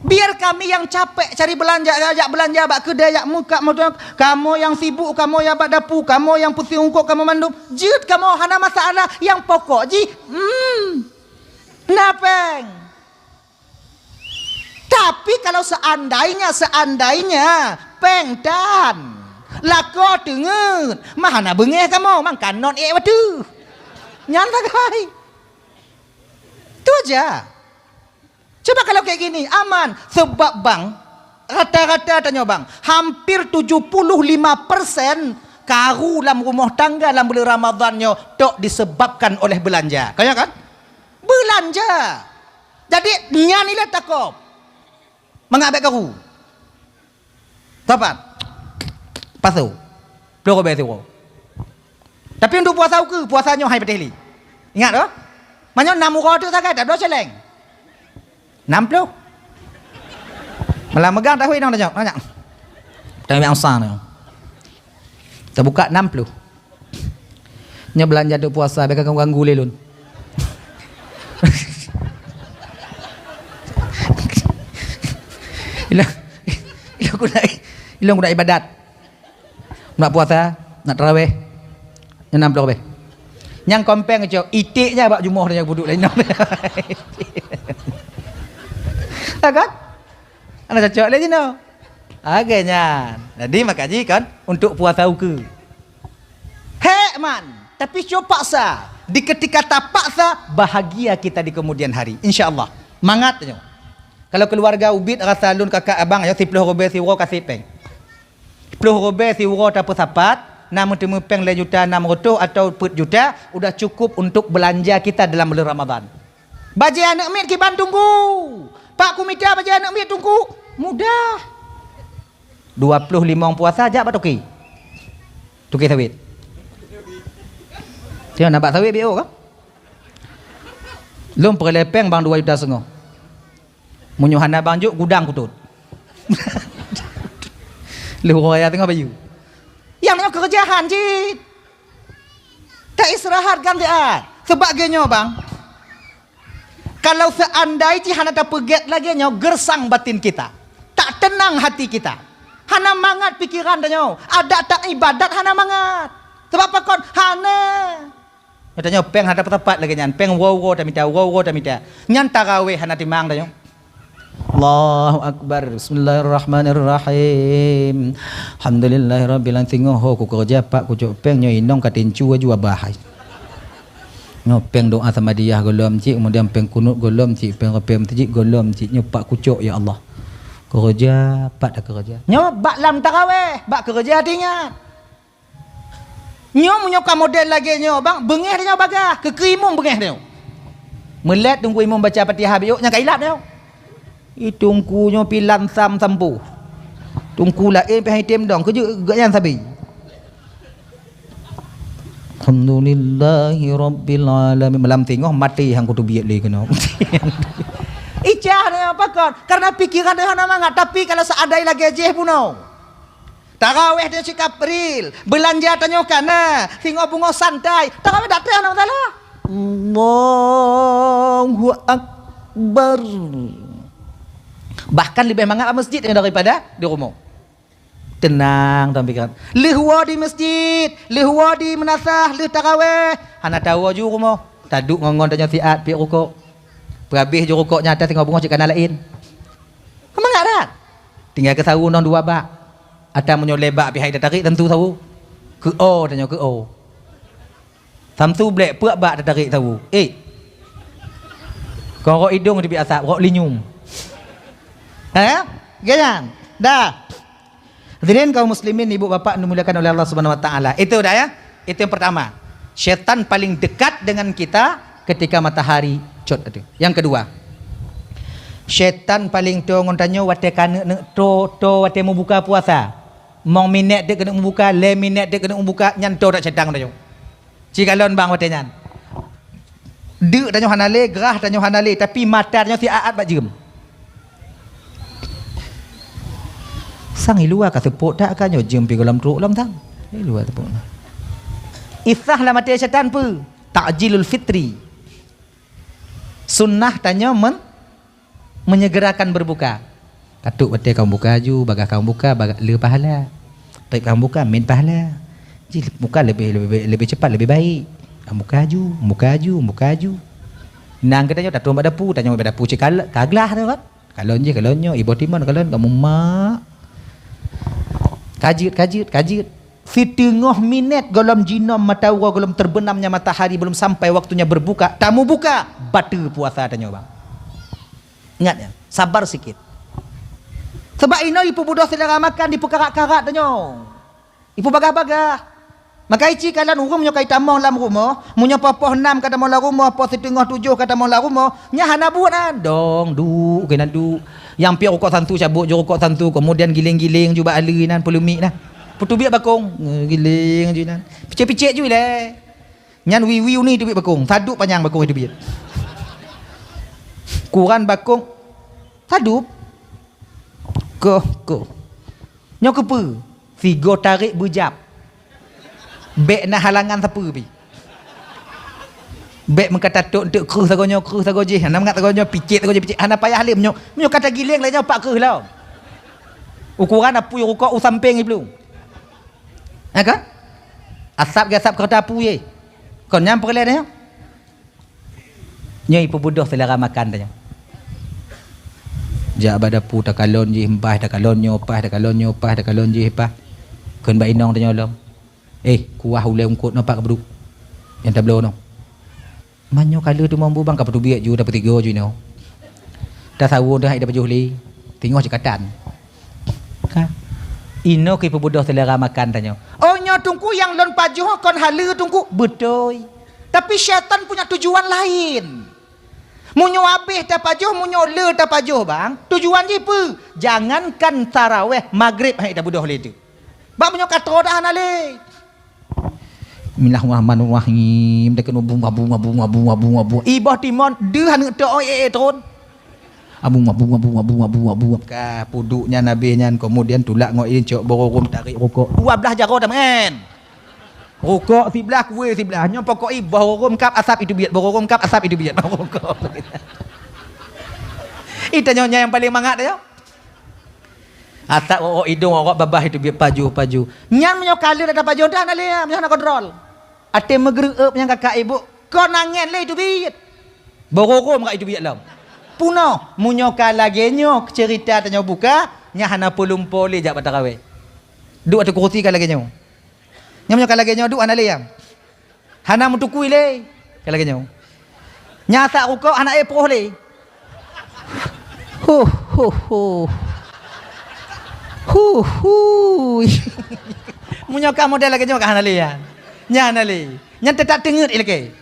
Biar kami yang capek cari belanja, jak belanja bak keudè, jak meukat moto, kamoe nyang sibuk, kamoe nyang bak dapu, kamoe nyang peusiungkot, kamoe mandum. Jeuet kamoe, hana masalah. Nyang pokok jih, hmm, na péng. Tapi kalau seandainya, seandainya péng tan, lakoe teungeut, mah hana beungéh kamoe, mangkanon ék wateuh. Nyan sagai. Tu aja. Coba kalau kayak gini, aman. Sebab bang, rata-rata tanyoe bang, hampir tujuh puluh lima persen karu lam rumoh tangga lam buleuen Ramadhan nyoe tok disebabkan oleh beulanja. Ka nyo kan? Beulanja. Jadi, nyan ilée takop. Mangat bék karu. Sapat. Pasoe. Ploh ribée siuroe. Tapi untuk puasa ukeue, puasa nyoe hai patéh lé. Ingat oh. Meunyoe nam uroe teuk sagai, tabloe céléng. Nam ploh. Malah meugang tahu inong tanyoe, banyak. Tapi biasa nyoe. Tabuka nam ploh. Nyoe beulanja untuk puasa, bék ganggu-ganggu lé lôn. Ilôn, ilôn keuneuk, ilôn keuneuk ibadat. Nak puasa, nak tarawih. Nyan nam ploh ribée. Nyang kon péng cok, iték nyan bak jumoh tanyoe peuduek lé inong. Ha kan? Hana cocok lé jinoe. Lagée nyan. Jadi, maka jih kan, untuk puasa ukeue. Hék man, tapi cuma paksa. Di ketika tapaksa, bahagia kita di kemudian hari. Insya Allah. Mangat nyoe. Kalau keluarga ubit rasa lôn kakak abang, ya, siploh ribée siuroe kaseb péng. Siploh ribée siuroe tapeusapat, na meuteumé péng lhée juta nam reutôh atau peuet juta, udah cukup untuk belanja kita dalam bulan Ramadan. Bajée aneuëk miet kiban teungku. Pak kumita bajée aneuëk miet teungku. Mudah. Dua ploh limong puasa jak bak toke. Toke sawét. Siapa nak bak sawét B O kah? Lôn peureulée péng bang dua juta setengah. Meunyoe hana bang jok gudang kutot. Lheueh raya teungoh bayeue. Nyang nyoe keureujahan cit. Ta istirahat kan siat. Sebab geuh nyoe bang. Kalau seandai jih hana tapeugét lagée nyoe, gersang batin kita. Tak tenang hati kita. Hana mangat pikeran tanyoe. Adak tak ibadat hana mangat. Sebab pakon? Hana. Tanyoe péng hana tapat lagée nyan. Péng uroe-uroe tamita, uroe-uroe tamita. Nyan tarawih hana timang tanyoe. Allahu Akbar. Bismillahirrahmanirrahim. Alhamdulillahirabbil alamin. Singoh ho kukeureuja pak kucok péng nyoe inong ka tincu aju abah hai. Nyoe péng doa samadiyah gohlom cit, kemudian péng kunut gohlom cit, péng rapé meuseujid gohlom cit. Nyoe pak kucok ya Allah. Keureuja, pat takeureuja. Nyoe bak lam tarawih, bak keureuja tingat. Nyoe meunyoe ka model lagée nyoe bang, beungéh tanyoe bagah, keu-keu imum beungéh tanyoe. Meulét teungku imum baca Fatihah biôk nyang ka ilab tanyoe. Ih teungku nyoe pih lam sam sampôh. Teungku laén pih item dong, keujeuet geuh nyan sabe. Alhamdulillahi rabbil alamin. Malam teungoh maté hang kuteubiet lé keunoe. Icah nyoe pakon? Karena pikiran nyoe hana mangat, tapi kalau seandai lagée jih bunoe. Tarawih tanyoe cit April, beulanja tanyoe kana, singoh beungoh santai. Tarawih dak teuh hana masalah. Allahu Akbar. Bahkan leubeh mangat bak masjid nyoe daripada di rumoh. Teunang dalam pikiran. Lheueh woe di masjid, lheueh woe di meunasah, lheueh tarawih. Hana tawoe ju rumoh. Taduek ngon-ngon tanyoe siat piep rukok. Peurabéh ju rukok nyan ata singoh beungoh cit kana laén. Mangat that. Tinggai keu sawu nong dua bak. Ata meunyoe lé bak pih hai tatarék tantu sawu. Keu o tanyoe keu o. Samsu blek peue bak tatarék sawu. Eh. Kon rok idong teubiet asap, rok linyum. Eh? Gaya? Dah. Hadirin kaum muslimin, ibu bapak yang dimuliakan oleh Allah Subhanahu wa taala. Itu dah ya. Itu yang pertama. Syaitan paling dekat dengan kita ketika matahari cot tadi. Yang kedua, syaitan paling toe ngon tanyoe watée ka neuk-neuk toe, toe watée mubuka puasa. Mong minét teuk keuneuk mubuka, lhée minét teuk keuneuk mubuka, nyan toe dak syaitan ngon tanyoe. Ci kalon bang watée nyan. Deuk tanyoe hana lé, grah tanyoe hana lé, tapi mata tanyoe siat-at bak jeuem. Sang i luwa ka seupôt that ka nyoe jeuem pi gohlom trok lom sang. I luwa seupôt. Isah lam até syaitan peue? Ta'jilul fitri. Sunnah tanyoe men-, menyegerakan berbuka. Ka trok watée ka mubuka aju, bagaih ka mubuka, baga-, le pahala. Trép ka mubuka, miet pahala. Ji mubuka leubeh, leubeh, leubeh cepat, leubeh baik. Ka mubuka aju, mubuka aju, mubuka aju. Nang geutanyoe tatong bak dapu, tanyoe bak dapu cit kal-, ka glah tu kan. Kalon jih, kalon nyoe, iboh timon, kalon kamu mak. Ka jeuet, ka jeuet, ka jeuet. Siteungoh minét gohlom jinom mata uroe, gohlom terbenamnya matahari, belum sampai waktunya berbuka, tamubuka, bateue puasa tanyoe bang. Ingat ya, sabar sikit. Sebab inoe ipeubeudôh seulera makan, ipeukarat-karat tanyoe. Ipeubagah-bagah. Maka ici kalon ureuëng meunyoe ka itamong lam rumoh, meunyoe poh-poh nam ka tamong lam rumoh, poh siteungoh tujoh ka tamong lam rumoh, nyan hana buet nan. Dong, duek keunan duek. Nyang piep rukok santu cabot ju rukok santu, kemudian giléng-giléng ju bak aleue nan, peuleumiek nan. Peuteubiet bakong, eh, giléng ju nan. Picék-picék ju ilée. Nyan wiwi uni teubiet bakong, sadup panyang bakong teubiet. Kuran bakong, sadup. Koh, koh. Nyoe keupeue? Sigoe tarék beujab. Bék na halangan sapeue pi. Bék meukatatôt eunteuk kreueh sagoe nyoe, kreueh sagoe jih. Hana mangat sagoe nyoe, picék sagoe jih, picék. Hana payah lé meunyoe, meunyoe ka tagiléng lé nyoe pak kreueh lom. Ukuran apui rukok u sampéng jiplueng. Ha kan? Asab geu asab keureuta apui. Kon nyang peureulée nyoe. Nyoe ipeubeudôh seulera makan tanyoe. Jak bak dapu takalon jih, paih takalon nyoe, paih takalon nyoe, paih takalon jih, paih. Kheun bak inong tanyoe lom. Eh, kuah ulée ungkot nyoe pat ka peuduek. Nyang tabloe nyoe. Man nyoe ka lheueh teuma bu bang ka peuteubiet ju, dapeuet tiga ju inoe. Tasawoe dah hai dapajoh lé. Teungoh jikatan. Ka. Inoe keu ipeubeudôh seulera makan tanyoe. Oh nyoe teungku nyang lôn pajoh kon haleue teungku. Beutôi. Tapi syaitan punya tujuan lain. Meunyoe habéh tapajoh, meunyoe le tapajoh bang, tujuan jih peue? Jangankan taraweh, magrib hai tabeudôh lé teuk. Bak meunyoe ka troe dah hana lé. Bismillahirrahmanirrahim. Dakeunoe bunga, bunga, bunga, bunga, bunga, bunga. Iboh timon, deuh aneuk teu oi eh, eh, tron. Ah, bunga, bunga, bunga, bunga, bunga, bunga. Ka puduk nyan habéh nyan, kemudian tulak ngon idin cok bororôm tarék rukok. Dua blah jaroe tamén. Rukok siblah, kué siblah. Nyoe pokok iboh bororôm kap asap iteubiet, bororôm kap asap iteubiet. Rukok. Ita nyoe nyang paléng mangat nyoe. Asap rokok idong, rokok babah iteubiet pajoh-pajoh. Nyan meunyoe ka lheueh ata pajoh dah na lé, meunyoe hana kontrol. Até meugeureuep nyang kakak ibu, kon angén lé iteubiet. Bororôm ka iteubiet lom. Punoh, meunyoe ka lagée nyoe ceurita tanyoe buka, nyan hana peulumpo lé jak bak taraweh. Duek ateueh kurusi ka lagée nyoe. Nyan meunyoe ka lagée nyoe duek hana lé nyang. Hana meutukui lé. Ka lagée nyoe. Nyan asap rukok hana éh proh lé. Huh, huh, huh. Huh, huh. Meunyoe ka model lagée nyoe ka hana lé nyan. Nyan hana lé. Nyan teutap teungeut ilée.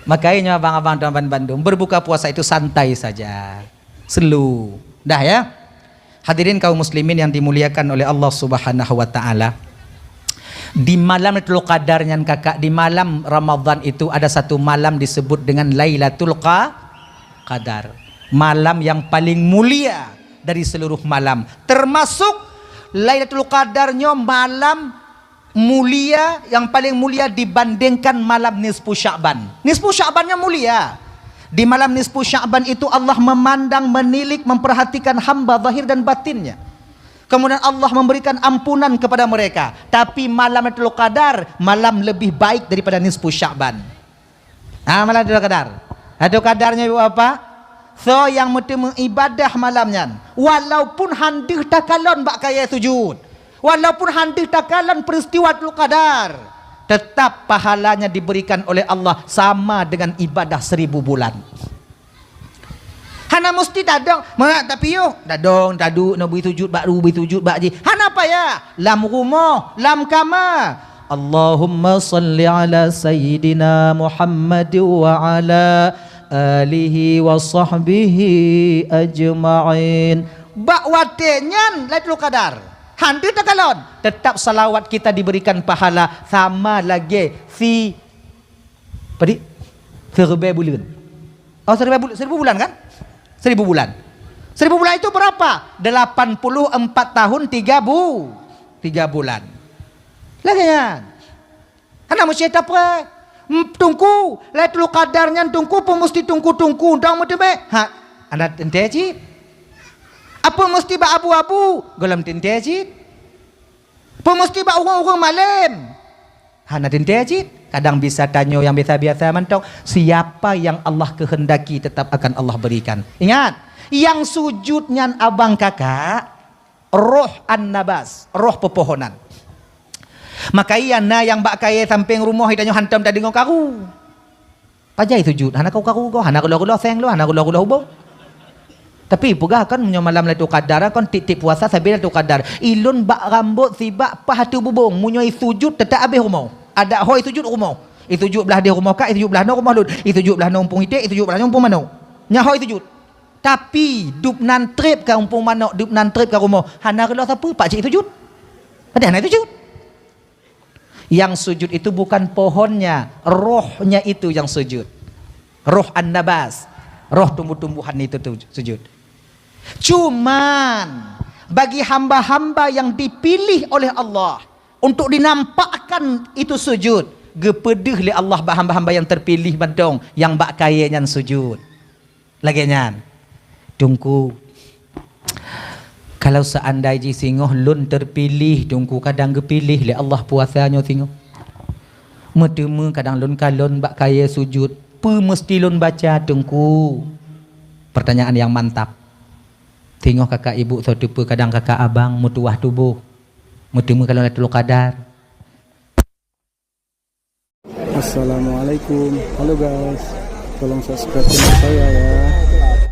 Makanya abang-abang dan bandum, berbuka puasa itu santai saja. Slow. Dah ya. Hadirin kaum muslimin yang dimuliakan oleh Allah Subhanahu wa taala. Di malam Lailatul Qadar nyan, kakak, di malam Ramadhan itu ada satu malam disebut dengan Lailatul Qa-, Qadar. Malam yang paling mulia dari seluruh malam. Termasuk Lailatul Qadar nyoe malam mulia, yang paling mulia dibandingkan malam nisfu Sya'ban. Nisfu Sya'ban nyoe mulia. Di malam nisfu Sya'ban itu Allah memandang, menilik, memperhatikan hamba zahir dan batinnya. Kemudian Allah memberikan ampunan kepada mereka. Tapi malam Lailatul Qadar, malam lebih baik daripada nisfu Sya'ban. Ha, malam Lailatul Qadar. Lailatul Qadar nyoe, Ibu Bapak, soe nyang meuteumé ibadah malam nyan, walaupun han deuh takalon bak kayée sujud, walaupun han deuh takalon peristiwa Lailatul Qadar, tetap pahalanya diberikan oleh Allah sama dengan ibadah seribu bulan. Hana musti tadong, mangat tapiôh, tadong, taduek, na bri sujud bak ru, bri sujud bak jih. Hana payah, lam rumoh, lam kama. Allahumma salli ala sayyidina Muhammad wa ala alihi wa sahbihi ajma'in. Bak watée nyan Lailatul Qadar. Han deuh takalon, tetap salawat kita diberikan pahala sama lagée si Padit? Siribée buleuen. Oh, siribée bul-, seribu bulan kan? Seribu bulan. Seribu bulan itu berapa? Delapan puluh empat tahun tiga bu-, tiga bulan. Lagée nyan. Hana meusti tapreh. Em, Teungku, Lailatul Qadar nyan Teungku peue meusti Teungku-teungku dong meuteumé? Ha, hana teuntée cit. Apeue meusti bak abu-abu? Gohlom teuntée cit. Peue meusti bak ureuëng-ureuëng malém? Hana teuntée cit. Kadang bisa tanyoe nyang biasa-biasa mantong, siapa yang Allah kehendaki tetap akan Allah berikan. Ingat, nyang sujud nyan abang kakak, roh an-nabas, roh peupohonan. Maka iya na nyang bak kayée sampéng rumoh, tanyoe hantom tadeungoe karu. Pajan sujud, hana karu-karu goe, hana reuloh-reuloh seng lôn, hana reuloh-reuloh ubông. Tapi peugah kan, meunyoe malam Lailatul Qadar, kan tiep-tiep puasa sabe Lailatul Qadar. Ilôn bak rambôt sibak paih ateueh bubông, meunyoe isujud teutap abéh rumoh. Adak ho isujud rumoh. Isujud blah deh rumoh kak, isujud blah noe rumoh lôn, isujud blah noe umpung iték, isujud blah noe umpung manok. Nyan ho isujud. Tapi dub nan treb ka umpung manok, dub nan treb ka rumoh, hana reuloh sapeue, pakcik isujud. Padahai hana isujud. Yang sujud itu bukan pohonnya, rohnya itu yang sujud. Roh an-nabas, roh tumbuh-tumbuhan itu tu sujud. Cuman, bagi hamba-hamba yang dipilih oleh Allah untuk dinampakkan itu sujud, geupeudeuh lé Allah bak hamba-hamba yang terpilih mantong nyang bak kayée nyan sujud. Lagée nyan, Teungku, kalau seandai jih singoh lôn terpilih, Teungku, kadang geupiléh lé Allah puasa nyoe singoh. Meuteumé kadang lôn kalon bak kayée sujud, peue meusti lôn baca, Teungku? Pertanyaan yang mantap. Singoh kakak ibu soe teupeu, kadang kakak abang meutuwah tuboh. Meuteumé kalon Lailatul Qadar. Assalamualaikum. Halo guys, tolong subscribe channel saya ya.